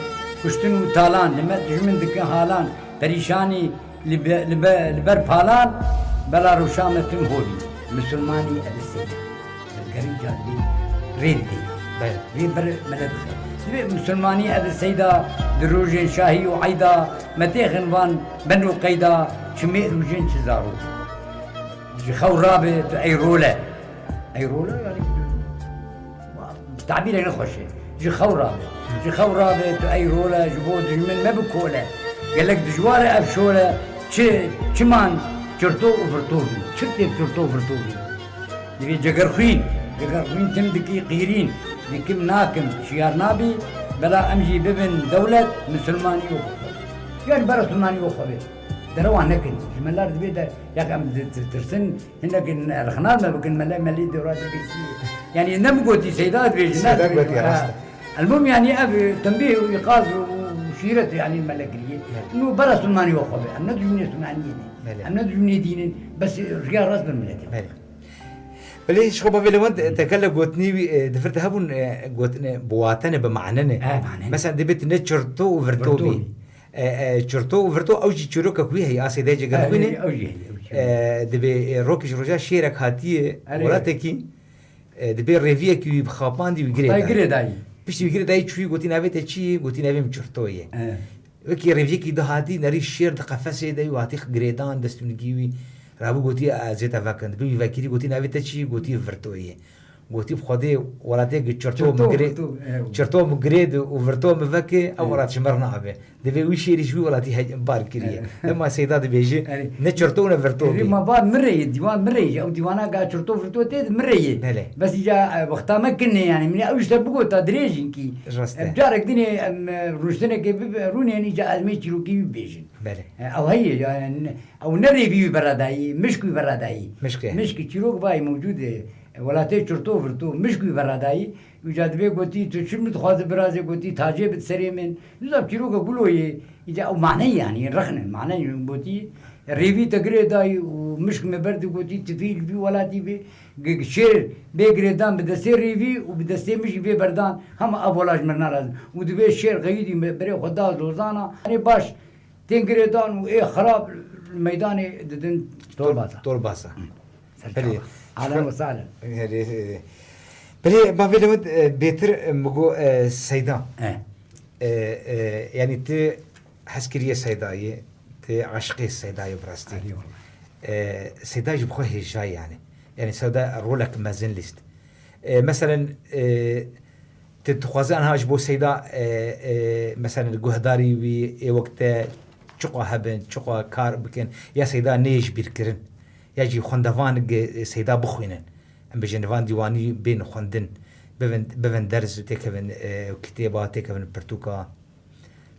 kuştin û talan, li me dijmin dikin halan, perîşanî li be-, li be-, li ber palan, bela rewşa me tim holî. Misilmanî ev seyda. Gerî cadibê rê didê. Belê. Rê ber mele dixe. Dibê misilmanî ev seyda, di rojên şahî û eyda, me têxin van ben û qeyda, çi mêr û jin çi zarok. Ji xew rabe tu ey role. Ey role, yanî, tabîrê ne xweş e. Ji xew rabe. Ji xew rabe tu ey role, ji bo dijmin me bi kole. Gelek dijwar e ev şole. Çi, çiman çirto û virto bî. Çi tê çirto û virto bî. Divê cegerxwîn, cegerxwîn tim dikî qîrîn. Dikim nakim, şiyar nabî. Bela em jî bibin dewlet, misilmanî û xwe. Yanî bera misilmanî û xwe bê. Derewa nekin. Ji me lar dibê de, ya em di-, di-, tirsin, Hinek rexna me bikin, mele, melî dewra dibêjî. Yanî ne min gotî, Seyda dibêjin, ne Seyda dibêjin. Gotî, ha. Rast e. Elmûm, yanî ev tembîh û îqaz û, û şîret, yanî mele kiriye. Evet. Nû bera Sulmanî we xwe be. Em ne dijminê Sulmaniyê ne. Belê. Em ne dijminê dîn in. Bes riya rast bin miletê. Belê. Belê, ji xwe bavê li wan te-, tekele gotinî wî, e, di vir de hebûn, e, gotine, bi wate ne, bi mane ne. E, mane ne. Mesela dibêt ne çirto û virto bî. Virto bî. E, e, çirto û virto, ew jî çîrokek wî heye, a Seydayê Cegerxwînê. Erê, ew jî heye, ew jî heye. E, dibê, e, rokê ji roja şêrek hatiye, erê, welatekî, e, dibê rêviyekî wî bi xapandî wî girê dayî. Girê dayî. Piştî wî girê dayî çûyî, gotî navê te çi ye? Gotî navê min çirto ye. E. Wekî rêviyekî di hatî, nerî şêr di qefesê de wî hatî girêdan, dest û nigî wî rabû gotî, ez ê te vekin. Dibê wî vekirî, gotî navê te çi ye? Gotî virto ye. Gotî bi Xwedê welatê gi çirto, çirto min girê, virto, ew. Çirto min girê de û virto min veke, ew, ew, welat ji mir nabe. Divê wî şêrî ji wî welatî he-, bar kiriye. Ew. Dema Seyda dibêje, ew, ne çirto ne virto bî. Ma va mirê ye, dîwan mirê ye. Ew dîwana ga çirto virto tê de mirê ye. Belê. Bes îca, e, wexta me kinê yani. Min ew ji te bigota dirêjin kî. Rast e. Em carek dinê em, e, rûniştinekê bibe, rûnên îca ez mê çîrokî wî bêjin. Belê. E, ew heye yani, ew ne rêvî wî beradayî, mişk wî beradayî. Mişk e. Mişk çîrok vayî mewcûd e. Welatê çirto virto, mişk wî beradayî. Îca dibê gotî, tu çi min dixwaze birazê, gotî, tacê bid serê min. Nizam çîroka gulo yê, îca ew maneyê, yanî, rexne, maneyê gotî, rêvî te girê dayî û mişk me ber di gotî, tu vî li vî welatî bî, gi-, şêr bê girêdan bi destê rêvî û bi destê mişkî bê berdan, hema ev wela ji mir narazin. Û dibê şêr xeyidî me berê xwe da zozana, hanê baş, Tên girêdan û ê xirab li meydanê didin torbasa. Torbasa. Hı. Serçava. Belê. Ahlen ve sahlen. Belê. Belê, bavê Lewend, e, bêtir, e, min got, e, Seyda. E. E, e, yanî tu hezkiriyê Seydayê, tu aşiqê Seydayê bi rastî. Erê wele. E, Seyda ji bi xwe hêjayî yanî. Yanî Seyda rolek mezin lîst. E, meselen, e, tu dixwazî anha ji bo Seyda, e, e, meselen guhdarî wî ê wek te çiqa hebin, çiqa kar bikin, ya Seyda neyê ji bîr kirin, ya jî xwendevan gi-, Seyda bixwînin. Em bêjin van dîwanî bên xwendin, bivin, bivin derz û têkevin, e, kitêba, têkevin pirtûka.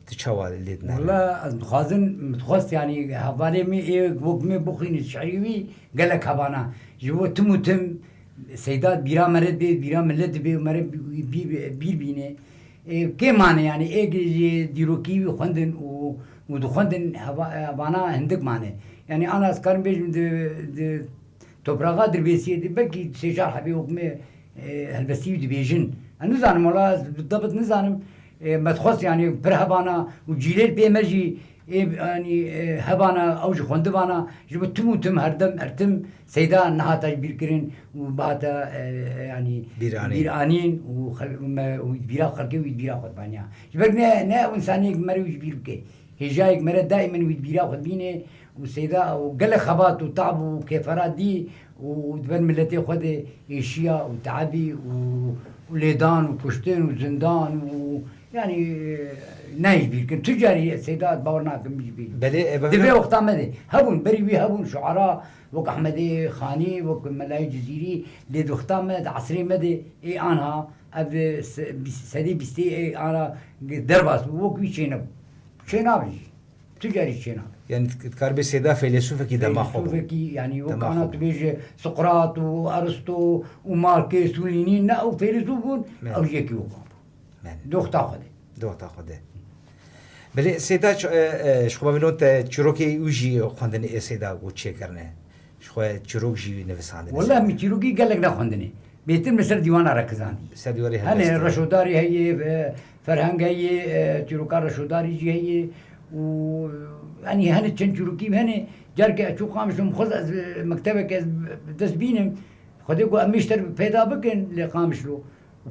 Tu çawa lê dinere? Wela ez dixwazim, min dixwest, yanî, hevalê min ê wek min bixwînin şiirê wî gelek hebana. Ji bo tim û tim Seyda bîra me re dibe, bîra milet dibe û me re bî-, bî-, bîr bîne. Ê, kê mane, yanî, ê ji dîrokî wî xwendin û, û dixwendin heva-, hebana hindik mane. Yanî, ana ez karim bêjim di, di Topraxa Dirbêsiyê de belkî sê çar hebê wek me, e, helbestî wî dibêjin. Ez nizanim, wela ez bi debit nizanim. E, me dixwest, yanî pir hebana û cîlêr pê me jî ê, yanî, e, hebana, ew jî xwendibana, ji bo tim û tim her dem her tim Seyda nehata ji bîr kirin û bihata, e, yanî bîranîn. Bîranîn û xel-, û me, û bîra xelkê û bîra xwe dibaniya. Ji ber ne, ne ew însaniyek mere wî ji bîr bike. Hêjayek mere daîmen wî di bîra xwe dibîne û Seyda û gelek xebat û tab û kêfera dî û di ber miletê xwe de êşiya û teebî û, û lêdan û kuştin û zindan û, yanî, e, nayê ji bîr kirin. Tu carî Seyda bawer nakim ji bîr. Belê, e, Di vê wexta me de hebûn, berî wî hebûn şuara wek Ehmedê Xanî, wek Melayê Cizîrî, lê di wexta me, di esrê me de ê anha ev se-, bîst, sedê bîstê ê anha derbas bû, wek wî çênebû. Çênabe jî. Tu carî çênabe. Yanî, dikaribê Seyda feylesûfekî dema xwe bû. Feylesûfekî, yanî, wek ana tu bêje Sokrat û Aristo û Markês û Lînîn, ne ew feylesûf bûn, ew jî yekî wek wan bû. Belê. Doxta xwe de. Doxta xwe de. Belê, Seyda, ç-, e, e, ji xwe bavê Lewend, te çîrokê wî jî xwendin ê Seyda got çêkirine. Ji xwe çîrok jî nivîsandine. Wela min çîrokî gelek nexwendine. Bêtir min ser dîwana Rekizan dî. Ser dîwarê helbestê. Hene Reşodarî heye, e, Ferheng heye, e, çîroka Reşodarî jî heye û, yanî, hene çend çîrokî hene. Careke ez çû Qamişlo, min xwest ez, e, mektebeke ez bi dest bînim. Xwedê ku em îşter peyda bikin lê Qamişlo.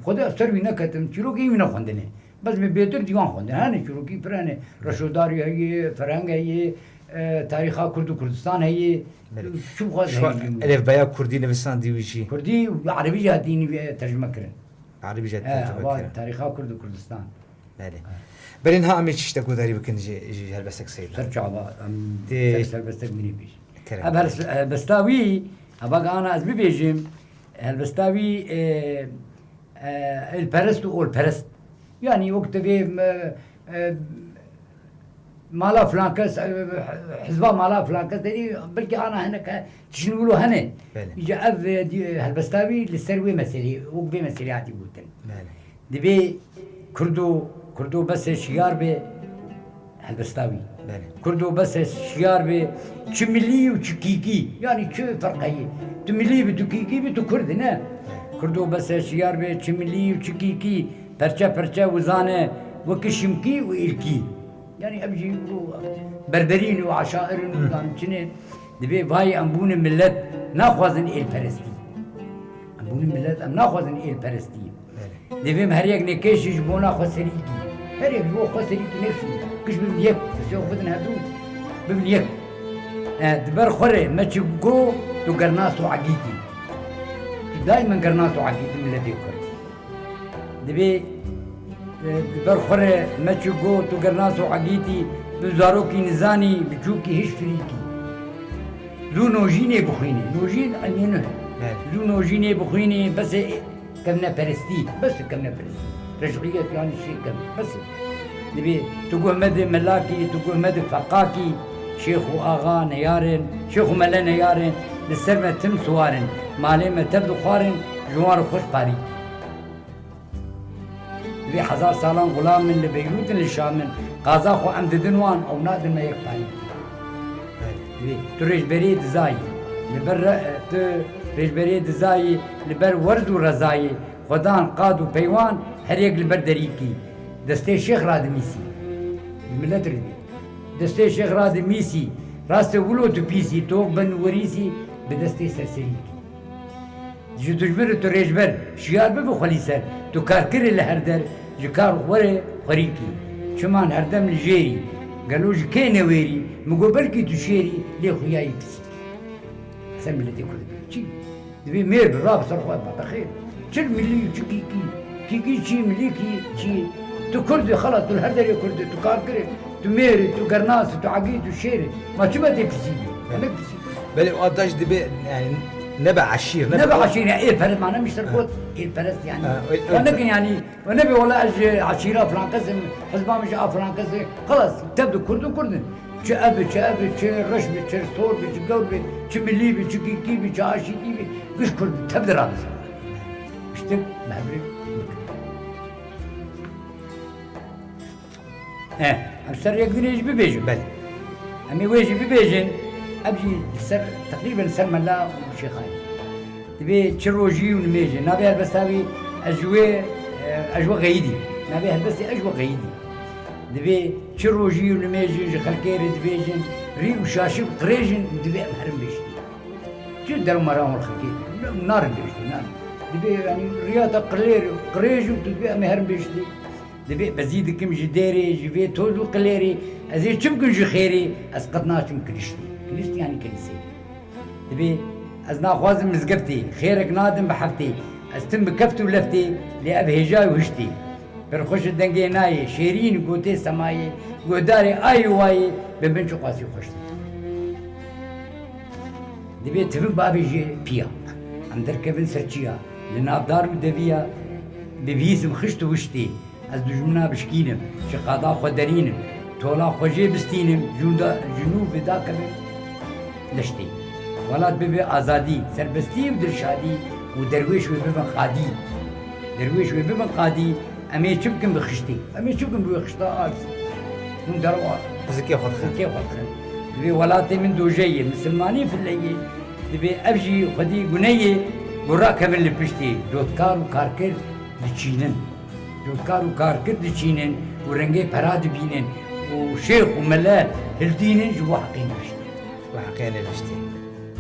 Xwedê ez ser wî neketim, çîrokê wî nexwendine. Bes min bêtir dîwan xwendin. Hene çîrokî pir hene. Reşodarî heye, Ferheng heye, e, tarîxa Kurd û Kurdistan heye. Belê. Çi bixwaz heye. Elefbeya Kurdî nivîsandî wî jî. Kurdî û Erebî jî hatî nivî-, tercime kirin. Erebî jî hatî tercime kirin. Tarîxa Kurd û Kurdistan. Belê. Belê, niha em ê çi tiştek guhdarî bikin ji, ji helbestek Seyda. Ser çava, em ser helbestek min ê bêjin. Kerem. Ev hel-, helbesta wî, heva ana ez bibêjim, helbesta wî, e, e, êlperest û olperest. Yanî wek tu vê, e, e, mala filan kes, e, hizba mala filan kes derî, belkî ana hinek tiştin wilo hene. Belê. Îca ev, e, di-, helbesta wî li ser wê meselê, wek vê meselê hatî gotin. Belê. Divê Kurdo, Kurdo bes e şiyar be, helbesta wî. Belê. Kurdo bes e şiyar be, çi milî û çi kîkî, yanî çi ferq heye? Tu milî bî, tu kîkî bî, tu Kurd î, ne? Belê. Kurdo bes e şiyar be, çi milî û çi kîkî, perçe perçe wizane, wekî şimkî û êlkî. Yanî ev jî ku berberîn û eşair in û, hı, zanî çi ne, divê vayê em bûne milet, naxwazin êlperestî. Em bûne milet, em naxwazin êlperestî. Belê. Divê em her yek nêkêşî ji bona xwe serî kî. Her yek ji bo xwe serî kî nêkişî. Giş bibin yek, destê xwe bidin hevdû, bibin yek. E, di ber xwe re me çi go, tu gernas û egîtî. Tu daîmen gernas û egîtî miletê Kurd. Divê, e, di ber xwe re me çi go, tu gernas û egîtî, bi zarokî nizanî, biçûkî hiş firîkî. Zû nojînê bixwînî. Nojîn elmê nuh. Evet. Zû nojînê bixwînî, bes e kevneperestî. Bes e kevneperestî. Reşîyet yanî şê kev. Bes e. Divê tu guh me di melakî, tu guh me di feqakî, şêx û axa neyarin, şêx û mele neyarin, li ser me tim siwarin, malê me tev dixwarin, ji wan re xweş parî. Divê hezar salan xulam in, li Beyrût in, li Şam in. Qaza xwe em didin wan, ew nadin me yek parî. Divê tu rêjberê dizayî, li ber re-, tu rêjberê dizayî, li ber werz û rezayê, xwedan, qad û peywan, her yek li ber derîkî. Destê şêx radimîsî. Milet rivê. Destê şêx radimîsî, rastê wilo tu pîsî, tok bin werîsî, bi destê serserîkî. Ji dijmin re tu rêjber, şiyar bibe xwelî ser, tu karkirê li her der, ji kar werê xwerîkî. Çiman herdem li jêrî, gelo ji kê newêrî, min got belkî tu şêrî, lê xuyayî pisî. Ser miletê Kurd çi? Divê mêr bi, rabe ser xwe, bate xêr. Çi milî, çi kîkî, kîkî çi, milî kî çi? Tu Kurd î, xelas, tu li her derê Kurd î, tu karkir î, tu mêr î, tu gernas î, tu egî, tu şêr î. Ma çima tê pisî bî? Belê. Demek pisî. Belê, û adaş dibe, yani, nebe eşîr, nebe Nebe eşîr, ya, êrperest, ma ne mişter Ha. got, êrperest, yani. Ha, öyle, Wa öyle. nekin, yani, Ve nebe wela ez ji eşîra filan kes im, hizba min ji a filan kes e. Xelas, tev de Kurd û Kurd in. Çi ev be, çi ev be, çi reş be, çi sor be, çi gewr be, çi milî be, çi kîkî be, çi aşîtî be, giş Kurd in. Tev de rabe ser. Piştek me hev rê bikin. Eh, em ser yek din ê jî bibêjin. Belê. Em ê wê jî bibêjin. Ev jî li ser, teqrîben li ser mela û şêxayê. Dibê çi rojî û nimêjê, navê helbesta wî ez ji wê, e, ez ji we xeyidî. Navê helbestê ez ji we xeyidî. Dibê çi rojî û nimêjê ji xelkê re dibêjin, rî û şaşî bi qirêjin û dibê em herin bêjtî. Çi der û mera hol xelkê narin bêjtî, narin. Dibê, yanî, riya te qilêr, qirêj û tu dibê em ê herin bêjtî. Dibê bezî dikim ji dêrê, ji vê toz û qilêrê, ez ê çi bikim ji xêrê, ez qet naçim kiliştê. Kilişt yanî kilîseyê. Dibê ez naxwazim mizgeftê, xêrek nadim bi heftê, ez tim bi keft û leftê, lê ev hêja û hiştê. Pir xweş e dengê nayê, şêrîn gotê semayê, guhdarê ayê wayê, bi min çiqasî xweş tê. Dibê tivik babê ji piya, em derkevin ser çiya, li nav dar û deviya, bibihîsim xişt û wiştê. Ez dijmina bişkînim, ji qada xwe derînim, tola xwe jê bistînim, jûnda, ji nû vê dakevim deştê. Welat bibe azadî, serbestî û dilşadî û derwêş wê bibin qadî. Derwêş wê bibin qadî, em ê çi bikin bi xiştê? Em ê çi bikin bi wê xişta arsî? Hûn derewa Zikê xwe dixin. Zikê xwe dixin. Dibê welatê min doje ye, misilmanî file ye. Dibê ev jî xwedî gune ye, ku rakevin li piştê, cotkar û karker diçînin. Cotkar û karkir diçînin û rengê pera dibînin û şêx û mele hildînin ji bo heqê nivîştê. Ji bo heqê nivîştê.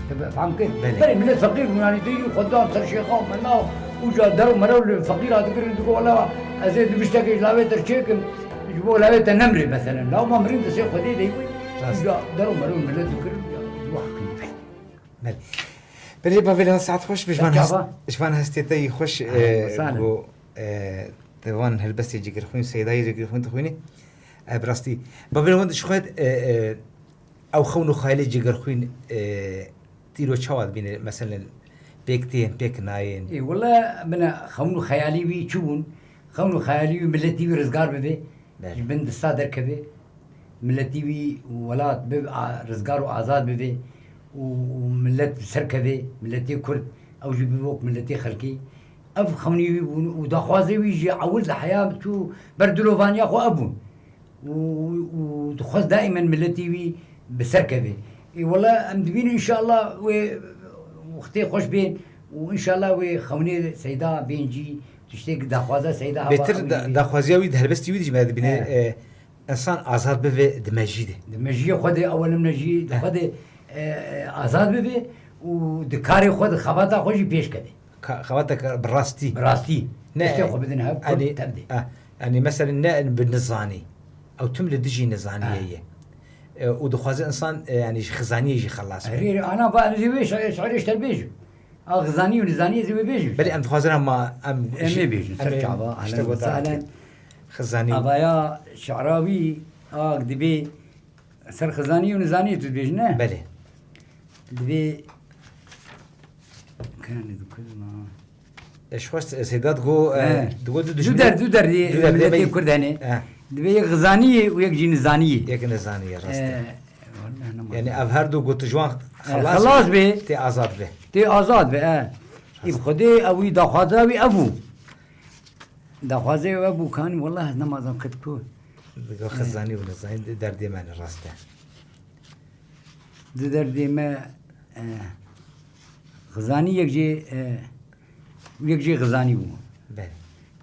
Te be-, fam kir? Belê. Belê, millet feqîr bûn, yanî deyî xwe dan ser şêxa û mela û ca der û mero li feqîra dikirin, digo, "Wela ez ê di tiştekê ji lawê te çêkim, ji bo lawê te nemrê," meselen. Law ma mirin destê Xwedê de wî, Rast. Uca der û mero millet dikirin, ya, ji bo heqê nivîştê. Belê. Belê, bavê Lewan, saet xweş be, ji van Saet hest-, çava? Ji van hestê te yî xweş, Ahlan e, we sahlan. Ku, e, te van helbestê Cigirxwîn, Seydayê Cigirxwîn dixwînî. E, bi rastî. Bavê Lewan, ji xwe, e, e, ew xewn û xeyalê Cigirxwîn, e, tîro çawa dibîne? Meselen, pêk tên, pêk nayên? Ê, wele, bine, xewn û xeyalî wî çi bûn? Xewn û xeyalî wî miletî wî rizgar bibe. Belê. Ji bin dista derkeve, miletî wî û welat bi, a, rizgar û azad bibe û, û milet bi ser keve, miletê Kurd, ew jî bibe wek miletê xelkê. Ev xewnî wî bûn û daxwazê wî jî ewil di heya çû ber dilovaniya xwe ev bûn. Û, û, û dixwest daîmen miletî wî bi ser keve. Ê wele em dibînin înşallah wê wextê xweş bên û înşallah wê xewnê Seyda bên cî, tiştê daxwaza Seyda hava Bêtir ew da-, jî. Daxwaziya wî di helbestî wî de jî me dibîne, He. e, însan azad bibe di mejî de. Di mejiyê xwe de, ewil mejiyê He. xwe de, e, e, azad bibe û di karê xwe de xebata xwe jî pêş keve. Ka-, xebata ka-, bi rastî. Bi rastî. Ne, Destê xwe bidin hev, Kurd yanî, tevdê. Ah, yanî mesela ne bi nizanî. Ew tim li dijî nizaniyê Ha. ye. E, û dixwaze însan, e, yanî ji xizaniyê jî xelas be. Erê, ana va, ez ê wê şi-, şiirê ji te bêjim. A xizanî û nizanî ez ê wê bêjim. Belê, em dixwazin ama em Em jî, ê bêjin, em ser ê çava, işte ahlen bu ve sahlen. Xizanî. Avaya şiira wî, a dibê ser xizanî û nizanî tu dibêjin, ne? Belê. Dibê, kenê dikir ma. E, ji xwe Seyda digo, e, He. digo du Du dijminê, der, du der, du der miletê demê. Kurd hene. He. Dibê yek xizanî ye û yek jî nizanî ye. Yek nizanî ye, rast e. E, wallahî nema. Yani ev her du got ji wan E, xelas xelas be. Tê azad be. Tê azad be, e. Îb Xwedê ew wî daxwaza wî ev bû. Daxwaza wî ev bû, kanî, wallah ez nemazan qet ku. Digo xizanî û nizanî derdê me ne, rast e. Di derdê me, e, xizanî yek jê, e, yek jê xizanî bû. Belê.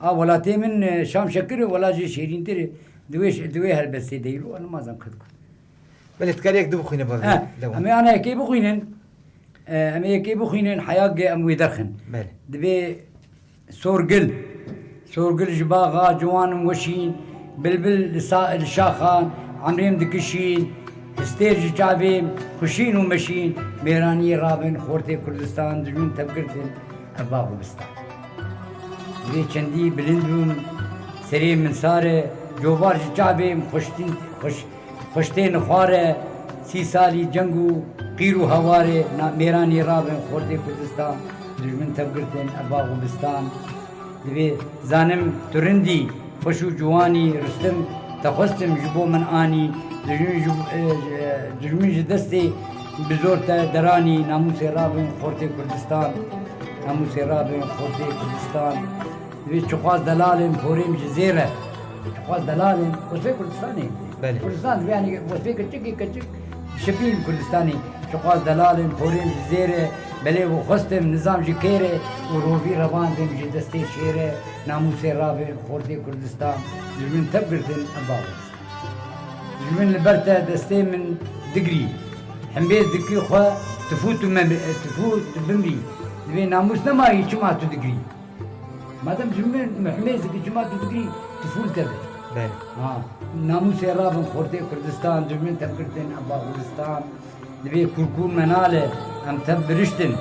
A welatê min, e, Şam Şekir, wela jê şêrîntir e. Di wê ş-, di wê helbestê de yî, nimazan qet ku. Belê, dikar yek du bixwîne bavê. He, Lewan. Em ê ana yekê bixwînin. E, em ê yekê bixwînin, heya ge em wê derxin. Belê. Dibê sorgil. Sorgil ji baxa ciwan in weşîn, bilbil li sa-, li şaxan, emrêm dikişîn, stêr ji çavêm xuşîn û meşîn, mêraniyê rabin, xortê Kurdistan, dijmin tevgirtin, ev bax û bistan. Divê çendî bilind bûm, serê min sar e, cobar ji çavêm xuştîn, xuş-, Xuştê nixwar e, sî salî ceng û qîr û hewar e, na-, mêranî rabin xortê Kurdistan, dijmin tevgirtin, ev bax û bistan. Divê zanim tu rindî, xweş û ciwanî, ristim, te xwestim ji bo min anî, dijmin ji, e, e, dijmin ji destê bi zor te deranî, namûsê rabin xortê Kurdistan, namûsê rabin xortê Kurdistan. Divê çiqas delalên porêm ji zêr e. Çiqas delalên wesfê Kurdistanê. Belê. Kurdistan divê, yanî wesfê keçikî keçik şibîn Kurdistanê. Çiqas delalên porêm ji zêr e. Belê û xwestim nizam ji kêr e û rovî revandim ji destê şêr e. Namûsê rabin xortê Kurdistan. Dijmin tev girtin em bawer. Dijmin li ber te destê min digirî. Hembêz dikî xwe tifû tu me, tifû tu bimrî. Divê namûs nemayî çima tu digirî? Madem ji min mihmêz dikî, çima tu digirî tifûl te be? Belê. Ha, namûsê rabin xortê Kurdistan, dijmin tev girtin em bax Kurdistan. Divê kûrkûr me nale, em tev biriştin.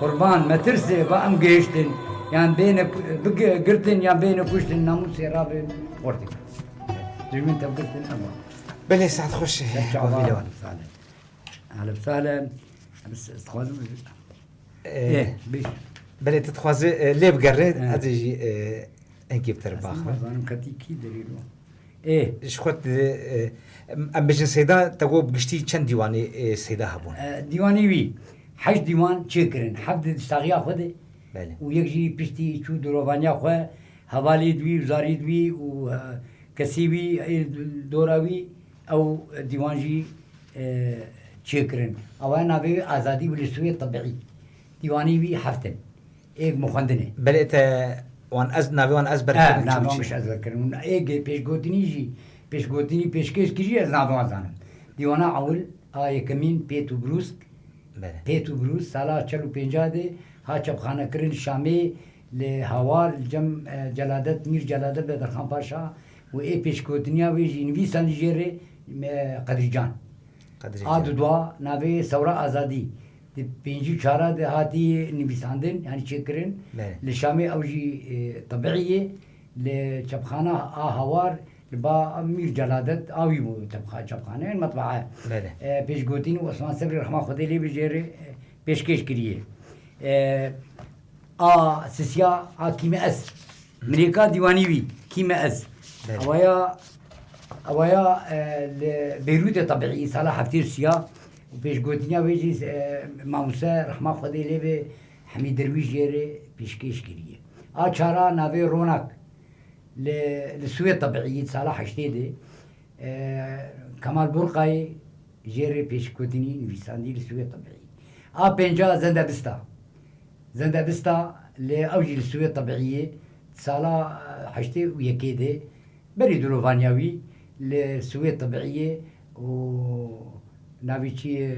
Qurban, metirsê, va em gihiştin. Yan bêne ku-, bigi-, girtin, yan bêne kuştin, namûsê rabin xortê Kurdistan. Dijmin tev girtin em bax Kurdistan. Belê, saet xweş. Ser çava, Alif Sale. Alif Sale. Em s-, dixwazim Ê, Ê, bêj. Belê, tu dixwazî, e, lê bigerê, Ê. ez ê jî, e, enkê bi te re Ez baxim. Nizanim qetî kî derê lo. Ê. Ji xwe tu, e, em, em bêjin Seyda, te got bi giştî çend dîwanê, e, Seyda hebûn? E, dîwanê wî, heşt dîwan çêkirin. Heft di saxiya xwe de Belê. û yek jî piştî çû dirovaniya xwe, hevalê di wî, zarî di wî û, e, kesî wî, ê dora wî, ew dîwan jî, e, çêkirin. Ew e navê wî Azadî û li Swêd Tebîî. Dîwanî wî heft in. Êk min xwendinê. Belê te wan ez, navê wan ez ber He, kirin, navê wan çûçî. Miş ez ber kirin. Û êk pêşgotinî jî, pêşgotinî pêşkêş kirî ez navê wan zanim. Dîwana ewil a yekemîn Pêt û Brûsk. Belê. Pêt û Brûsk sala çel û pênca de ha çapxanekirin Şamê li Hawar li cem, e, Celadet, Mîr Celadet Bedirxan Paşa û ê pêşgotiniya wê jî nivîsandî jê re, e, Qedrîcan. Qedrîcan. A dudwa navê Sewra Azadî. Di pêncî û çara de hatî nivîsandin, yanî çêkirin. Belê. Li Şamê ew jî, e, tebîî ye. Li çapxana a Hawar, li ba Mîr Celadet, a wî bû tebxa-, çapxane, matbaa. Belê. E, pêşgotinî Osman Sebrî rehma Xwedê lê bê jê re, e, pêşkêş kiriye. E, a sisiya a Kîme Ez. Mirêka dîwanî wî, Kîme Ez. Belê. Awaya, awaya, e, li Beyrûtê tebîî sala heftê û sîya û pêşgotiniya wê jî, e, mamose rehma Xwedê lê be Hemî Derwîş jê re pêşkêş kiriye. A çara navê Ronak li, li Swêd tebîî sala heştê de, e, Kemal Burqayê jê re pêşgotinî nivîsandî li Swêd tebîî. A pênca Zendebista. Zendebista li ew jî li Swêd tebîî ye. Sala, e, heştê û yekê de berî dilovaniya wî li Swêd tebîî ye û navê çi ye,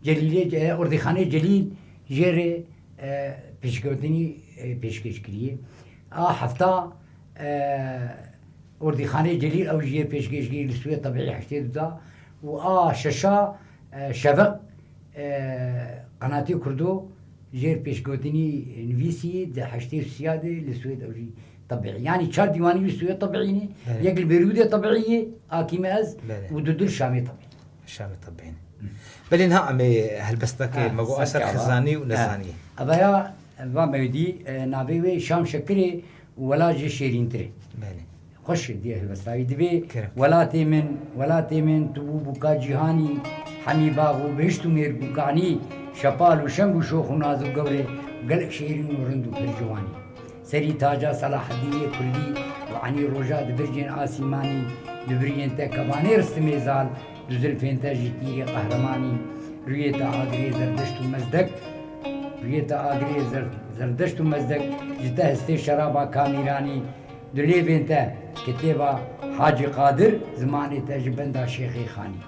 Celîlê, e, Ordîxanê Celîl jê re, e, pêşketinî, e, pêşkêş kiriye. A hefta, e, Ordîxanê Celîl ew jî yê pêşkêşkirî li Swêd tebîî heştê du da û a şeşa, e, Şeveq, e, Qenatê Kurdo jêr pêşgotinî nivîsî di heştê û sîya de li Swêd ew jî tebîî. Yanî çar dîwanî wî Swêd tebîî ne. Belê. Yek li Bêrûdê tebîî ye, Akîme Ez Belê. û di dur Şamê tebîî. Şamê tebîî ne. Belê niha em ê helbestekê Ha, me got ser eser çava. Xizanî û Ha. nezanî. Evaya, va mewdî, e, navê wê Şam Şekirê û Wela jê şêrîntir e. Belê. Xweş e, diye helbesta wî dibê, Kerem. Welatê min, welatê min, tu bû bûka cîhanî, hemî bax û bihişt û mêr bûkanî, şepal û şeng û şox û naz û gewr e, gelek şêrîn û rind û pir ciwanî. Serî taca Selaheddînê Kurdî û enî roja di bircên asîmanî, di biriyên te kevanê ristimê zal, di zilfên te ji tîrê qehremanî, rûyê te agirê Zerdeşt û Mezdek, rûyê te agirê Zer-, Zerdeşt û Mezdek, ji te hestê şeraba Kamîranî, Di lêvên te kitêba Hacî Qadir, zimanê te ji benda Şêxê Xanî.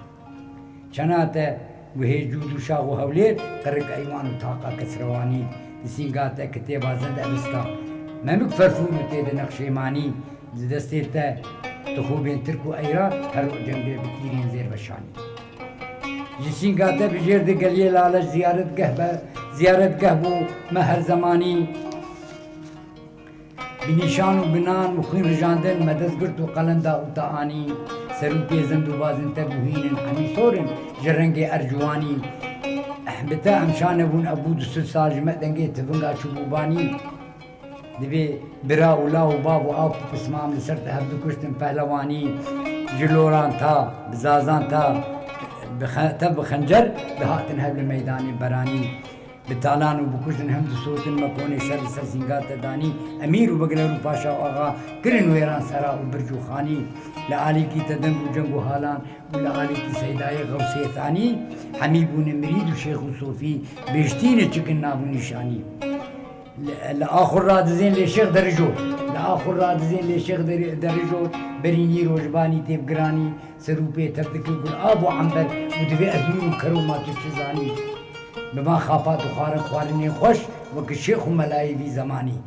Çena te Guhê cûd û şax û hewlêr, qirik eywan û taqa kesrewanî. Li sînga te kitêba zed evista. Memik ferfûr û tê di nexşê manî. Di destê te tixûbên tirk û eyra, her roj cengê bi tîrên zêr veşanî. Ji sînga te bi jêr di geliyê laleş ziyaretgeh be, ziyaretgeh bû me her zemanî. Bi nîşan û bi nan û xwîn rijandin me dest girt û qelem da û te anî. Ser û pê zend û bazên te bûhîn in, hemî sor in ji rengê erciwanî. Eh, bi te em şa nebûn, ev bû du sed sal ji me dengê tivinga çûbû banî. Dibê bira û law û bav û av û pismam li ser te hev dikuştin pehlewanî. Ji loran ta, bi zazan ta, bi xe-, tev bi xencer dihatin hev li meydanê beranî. Bi talan û bi kuştin hem disotin me konê şer li ser sînga te danî. Emîr û bigler û paşa û axa kirin wêran sera û birc û xanî. Li alîkî te deng û ceng û halan û li alîkî seydayê Xewsê Thanî. Hemî bûne mirîd û şêx û sofî. Bêştîne çikin nav û nîşanî. Li, li axur radizên lê şêx derijor. Li axur radizên lê şêx deri-, derijor. Berî nîro ji banî tê bi giranî. Ser û pê tev dike gul ab û ember û divê ez nûr û keromat û çi zanî. Bi van xapa dixwarin xwarinên xweş wekî şêx û melayê vî zemanî.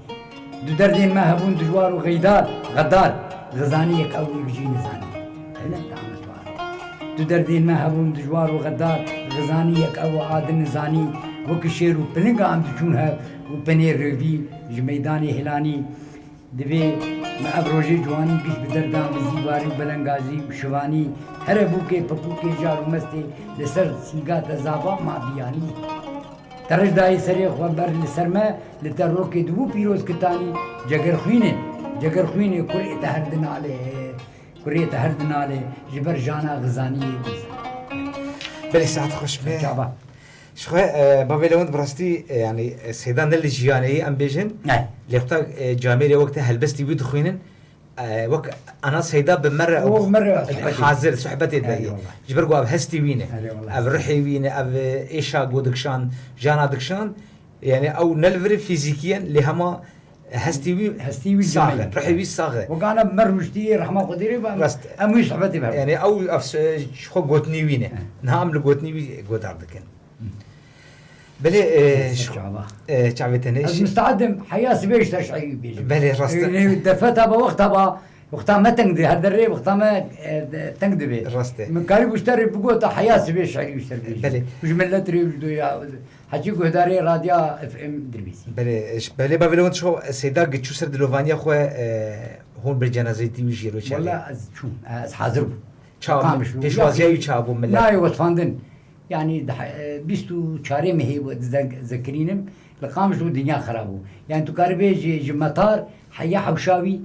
Du derdên me hebûn dijwar û xeydar, xedar, xizanî yek ew yek jî nizanî. Hene damet war. Du derdên me hebûn dijwar û xedar, xizanî yek ew a din nizanî. Wekî şêr û pilinga em diçûn hev û penê rêvî ji meydanê hilanî. Divê me ev rojê ciwanî giş bi derdan bi zîvarî û belengazî û şivanî, here bûkê pepûkê jar û mestê li ser sînga te zava ma biyanî. Te rej dayî serê xwe ber li ser me, li te rokê dibû pîroz kitanî, cegerxwînê, cegerxwînê kurê te her dinalê, kurê te her dinalê, ji ber jana xizaniyê bîzan. Belê saet xweş be. Çava. Ji xwe, e, bavê Lewend bi rastî, e, yanî, e, seyda ne li jiyanê ye, em bêjin. Ne. Lê xwe, e, camêrê wek te helbestî wî dixwînin, e, wek ana seyda bi me re O, me re sohbetê. hazir, sohbetê de ye. Eyvallah. Ji ber ku ev hestî wî ne. Eyvallah. Ev ruhê wî ne, ev, e, êşa ku dikşand, jana dikşand. Yanî ew ne li vir e fîzîkiyen, lê hema hestî wî Hestî wî sax e, cemil. ruhê wî sax e. Wek ana bi me rûştî, rehma Xwedê rê be, em, Rast. em wî sohbetê be. Yanî ew ev, e, ji xwe gotinê wî ne. He. Niha em li gotinê wî godar dikin. Belê, e, Ser çava. e, çavê te ne Ez jî. misteed im, heya sibê ji te şairî bêjim. Belê, rast e. E, defeta be, wexta be, wexta me teng dibe, her derê wexta me, e, de-, teng dibe. Rast e. Min karî bû ji te rê bigota heya sibê şairî ji te bêjim. Belê. Ji millet rê, ji doya, hecî guhdarê radya F M dirbîsî. Belê, ş-, belê bavê Lewend şo seyda giçû ser dilovaniya xwe, e, hûn bir cenazeyê tî wî jî ro çavê. Wela ez çûm, ez hazir bûm. Ça Qamiş bû. pêşwaziya wî ça bû millet? Nayê wesfandin. Yanî di he-, e, bîst û çarê mehê bû, di ze-, zekirînim, li Qamişlo dinya xera bû. Yanî tu karibê ji, ji metar heya hewşa wî,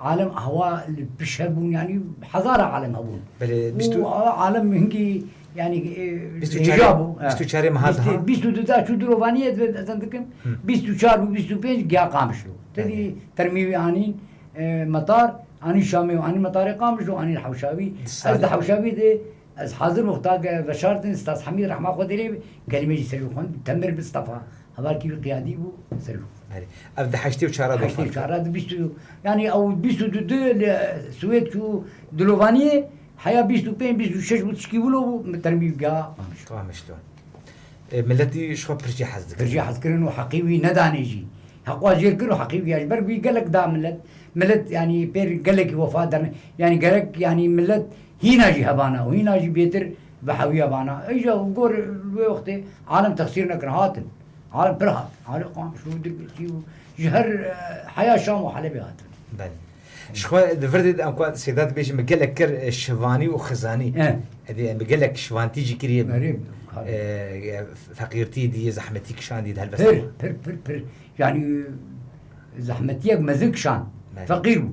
alem hewa li piş hebûn, yanî hezara alem hebûn. Belê, bîst û Û a-, alem hingî, yanî, e, Bîst û çarê, hêja bû. bîst û çarê meha Bîst, diha. bîst û du da çû dilovaniye, ez, ez dikim. Hı. Bîst û çar bû, bîst û pênc giya Qamişlo. Tedî Belê. termî wî anîn, e, metar, anî Şamê û anî metarê Qamişlo, anî hewşa wî. Di Ez di salê. hewşa wî de Ez hazir wexta ke veşartin, Staz Hemîd rehma Xwedê lê be, kelîme jî ser xwend, Temir Mistefa, hevalkî wî qiyadî bû, ser xwend. Belê. Ev di heştê û çar de Heştê û wefat çar de bîst û, yanî ew bîst û du lê Swêd çû dilovaniyê, heya bîst û pênc, bîst û şeş bû tişkî wilo bû, min termî giha Qamişlo. Qamişlo. E, milletî ji xwe pir jê hez dikirin. Pir jê hez kirin û heqî wî nedanê jî. Heqwa jêr kir û heqî wî ya ji ber wî gelek da millet. Millet, yanî, pêr gelekî wefa derne. Yanî, gerek, yanî, millet hîna jî hebana û hîna jî bêtir vehewiya bana. Îja gor wê wextê alem texsîr nekir, hatin. Alem pir hat. Alê Qamişlo, Dirbêsî û ji her, e, heya Şam û Helebê hatin. Belê. Ji xwe di vir de em ku seyda dibêjin bi gelek kir, e, şivanî û xizanî. E. Edê em bi gelek şivantî jî kiriye. Erê, E, feqîrtî dî, zehmetî kişandî di helbesta. Pir, pir, pir, pir. Yanî, zehmetiyek mezin kişand. Belê. Feqîr bû.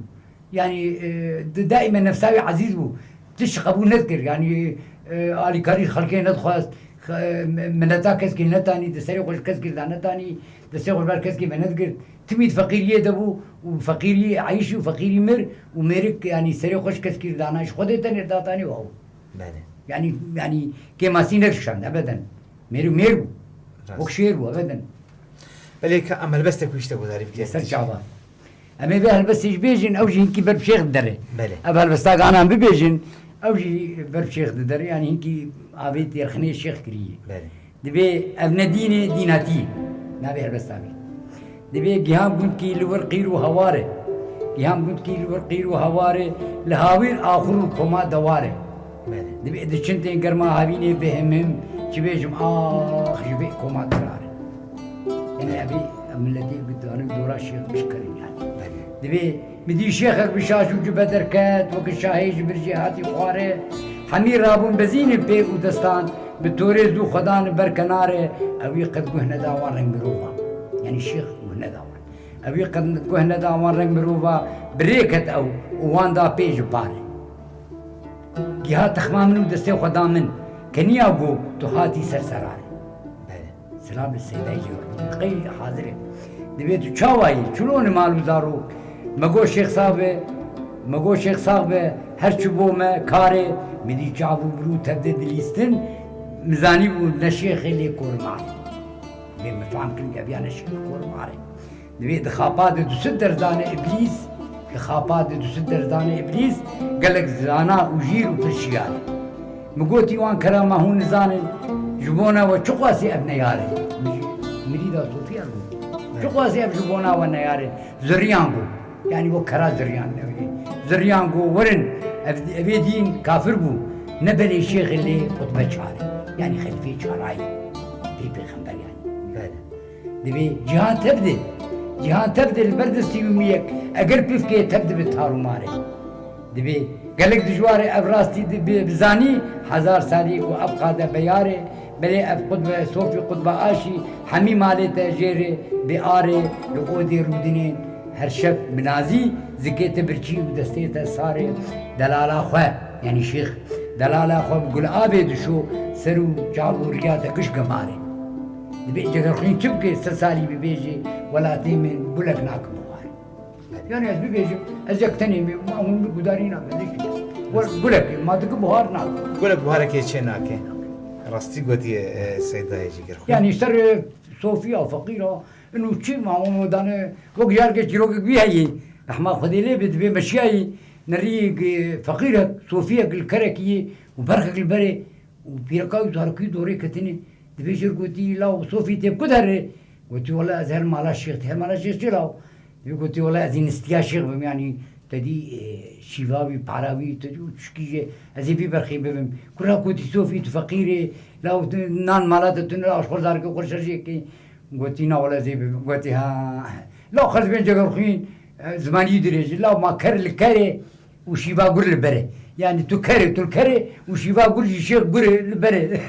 Yanî, e, di daîme nefsa wî ezîz bû. Tişt qebûl nedikir. Yanî, e, alîkarî xelkê nedixwest. Xe-, e, me-, mileta keskî netanî, di serê xwe ji keskî da netanî, destê xwe ji ber keskî ve nedigirt. Timî di feqîriyê de bû û feqîrî eyşî û feqîrî mir û mêrik, yanî, serê xwe ji keskî dana, ji Xwedê tenê datanî û ew. Belê. Yanî, yanî kêmasî nedikişand ebeden. Mêr û mêr bû. Rast. Wek şêr bû ebeden. Belê ka em helbestek wî işte gudarî bikin. Ser çava. Em ê vê helbestê jî bêjin, ew jî hinkî ber bi şêx didere. Belê. Ev helbesta gana em bibêjin, ew jî ber bi şêx didere, yanî hinkî avê têrxinê şêx kiriye. Belê. Divê ev ne dînê, dîna tî. Navê helbesta vî. Divê gihan gundkî li wir qîr û hawar e. Gihan gundkî li wir qîr û hawar e. Li hawîr axur û koma dewar e. Belê. Divê di çintên germa havînê bihimim, çi bêjim ax ji vê koma dirar e. Yani evî milletê bi dora şêx bişkirin yani. Belê. Divê mi dî şêxek bi şaş û cube derket, wekî şahê ji bircê hatî xware. Hemî rabûn bezînin pê û destan, bi torê zû xwedan ber kenare, ewî qet guh neda wan reng mirova. Yani şêx guh neda wan. Ewî qet guh neda wan reng mirova, bi rê ket ew û wan da pê ji pare. Giha texma min û destê xwe da min, keniya go tu hatî ser serarê. Belê. Silav li Seydayê Cîrokî. Qey hazir e. Divê tu çawa yî? Çilo li mal û zarok? Me got Şêx sax be, me got Şêx sax be, her çi bo me karê, mi dî çav û birû tevde dilîstin, mi zanîbû ne şêxê lê kormarê. Divê me fam kirin ev ya ne şêxê kormarê. Divê di xapa de du sed derzane îblîs, di xapa de du sed derzane îblîs, gelek zana û jîr û pir şiyar e. Mi gotî wan kerama hûn nizanin, ji bona we çiqasî ev neyar e? Mirîda Sofiya got. Çiqasî ev ji bona we neyar e? Ziriyan got. Yani o kera ziriyan. Ziriyan got, werin, ev, evê dîn kafir bû. Ne belê şêxê lê xutbe çare. Yani xelîfê çarayê. Pê pêxember yani. Belê. Divê cîhan tev de, cîhan tev de li ber destî û miyek, eger pifkê tev dibe tar û marê. Divê gelek dijwar e ev rastî di bi-, bizanî, hezar salî ku ev qade beyarê, belê ev qutbe, sofî qutbe aşî, hemî malê te jêrê, bi arê, li odê rûdinê, her şev bi nazî, zikê te birçî û destê te sarê, delala xwe, yani şêx, delala xwe bi gulabê dişo, ser û çav û riya te kiş gemarê. Dibê cegerxwîn çi bike, sed salî bibêje, welatê min gulek nake buxar. Yani ez bibêjim, ez yek tenê me, ma hûn bi gudarî nake, ne jî. Gul-, gulek, ma dike buhar nake. Gulek buharekê çê nake. Rastî gotiye, e, Seydayê Cegerxwîn. Yani ser, e, sofiya, feqîra, inu çi ma hûn dane, wek yargê çîrokek wî heye, rehma Xwedê lê be, dibê meşiyayî, nerî, e, feqîrek, sofiyek li kerekî yê û berxek li berê, û pîreka wî zarokî dorê ketine, dibê jê re gotî, "Law, Sofî, tê bi ku derê?" Gotî, "Wele ez her mala şêx, her mala şêx çi law?" Dibê gotî, "Wele ez ê nistiya şêx bim, yanî te dî, e, şîva wî, para wî, te dî û tişkî jê, ez ê vî berxê bibim." Kura gotî, "Sofî, tu feqîr î, law tu nan mala te tune, law ji xwe zarokê xwe şerjê kê." Gotî, "Na, wele ez ê bibim." Gotî, "Ha, law xelk bên Cegerxwîn, e, zimanî dirêj, law ma ker li kerê, û şîva gur li berê. Yani tu kerê, tu li kerê û şîva gur jî şêx gurê li berê."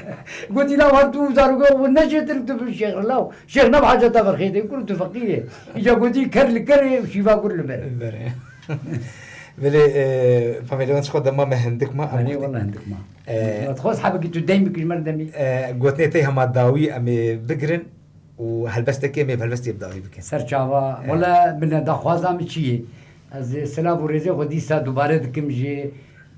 Gotî, "Law her tu zarokê xwe neşêtir tu bi şêx re law. Şêx ne bi haceta berxê de, kur tu feqîr î." Îca gotî, "Ker li kerê û şîva gur li berê." Li berê. Belê, e, Pamela, ji xwe dema me hindik ma, em Belê, wextê wele hindik ma. E, Ma dixwest hebekî tu deyn bikî ji me re demî. E, gotinê te hema dawî em ê bigirin. û helbestekê em ê bi helbestê bi dawî bikin. Ser çava. Evet. Wele bine daxwaza min çi ye? Ez silav û rêzê xwe dîsa dubare dikim ji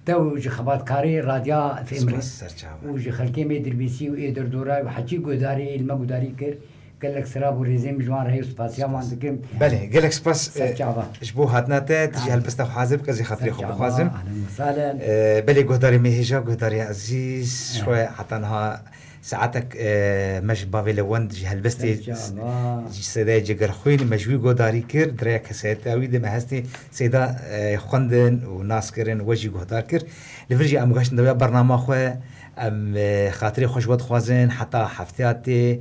te û ji xebatkarê Radya F M re. Spas, ser çava. Û ji xelkê me Dirbêsî û ê derdora û heçî guhdarê ê li me guhdarî kir. Gelek silav û rêzê min ji wan re heye û spasiya wan dikim. Belê, gelek spas, Ser e, çava. ji bo hatina te, tu jî Tamam. helbesta xwe hazir bike, ez ê xatirê Ser xwe çava, bixwazim. Ahlen û sahlen. E, belê guhdarê me hêja, guhdarê ezîz, Evet. xwe heta niha Saetek, e, me ji bavê Lewend ji helbestê Ser çava. ji Seydayê Cegerxwîn me ji wî guhdarî kir, di rêya kesayeta wî de me hestê Seyda, e, xwendin û nas kirin, we jî guhdar kir. Li vir jî em gaştin dawiya bernama xwe, em, e, xatirê xwe ji we dixwazin, heta hefteya tê,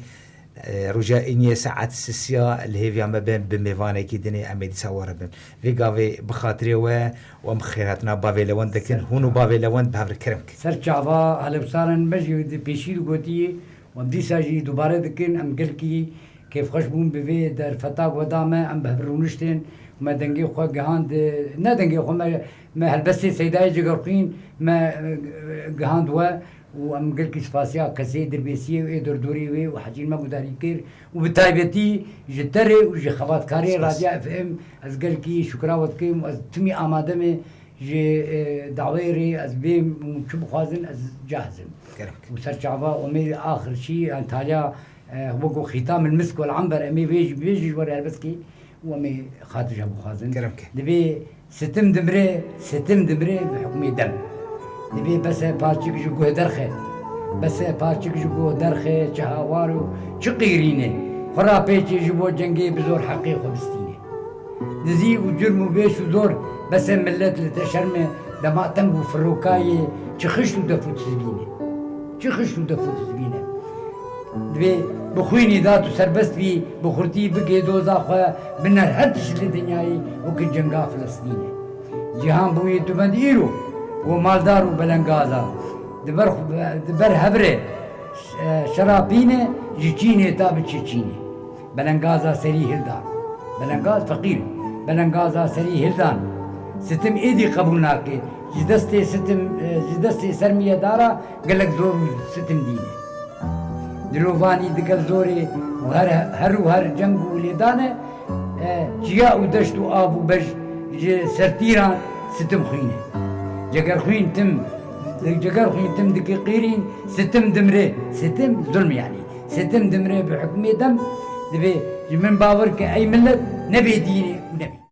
e, roja îniyê saet sisiya li hêviya me bin, bi mêvanekî dinê em ê dîsa we re bin. Vê gavê bi xatirê we û em xêrhatina bavê Lewend dikin. Ser Hûn û çava. bavê Lewend bi hev re kerem kin. Ser çava, Alewsaran me jî di pêşî de gotî, û em dîsa jî dubare dikin, em gelkî kêfxweş bûn bi vê derfeta ku we da me, em bi hev rûniştin û me dengê xwe gihand, ne dengê xwe, me, me helbestê Seydayê Cegerxwîn me, e, gihand we. Û em gelkî spasiya kesê Dirbêsiyê û ê derdorê wê û hecîn me gudarî kir û bi taybetî ji te re û ji xebatkarê Spas. Radya F M ez gelkî şukra we dikim û ez timî amade me ji, e, daweyê rê ez bêm û çi bixwazin ez cahizim. Gerek. Û ser çava omê axir şî Antalya, e, wekû xîtam il misk wel amber em ê vê jî, vê jî ji we re helbest kî. û em ê xatirca bixwazin. Kerem ke. Divê sitim dimire, sitim dimire bi hukmê dem. Divê bes e parçik ji guh derxe. Bes e paçik ji bo derxê çi hawar û çi qîrînê, xwe rapêçê ji bo cengê bi zor heqê xwe bistînê. Dizî û curm û bêş û zor, bes e millet li te şerm e, dema teng û firokayê çi xişt û def û tizbînê. Çi xişt û def û tizbîne. Divê bi xwînî dat û serbest bî, bi xurtî bigê doza xwe, biner her tişt li dinyayê wekî cenga Filistînê. Cîhan bûyî tubend îro, ku maldar û belengaza. Di ber, di ber hevrê, e, şerapîne, ji Çînê ta biçe Çînê. Belengaza serî hildan. Belengaz feqîr. Belengaza serî hildan. Sitim êdî qebûl nake. Ji destê sitim, e, ji destê sermiyedara gelek zor û sitim dîne. Dilovanî digel zorê û her, her û her ceng û lêdane, e, çiya û deşt û av û bej ji sertîran sitim xwîne. Cegerxwîn tim, cegerxwîn tim dike qîrîn, sitim dimre, sitim zulm yanî. Sitim dimre bi hukmê dem, divê ji min bawer ke ey millet nebê dînê û nebê.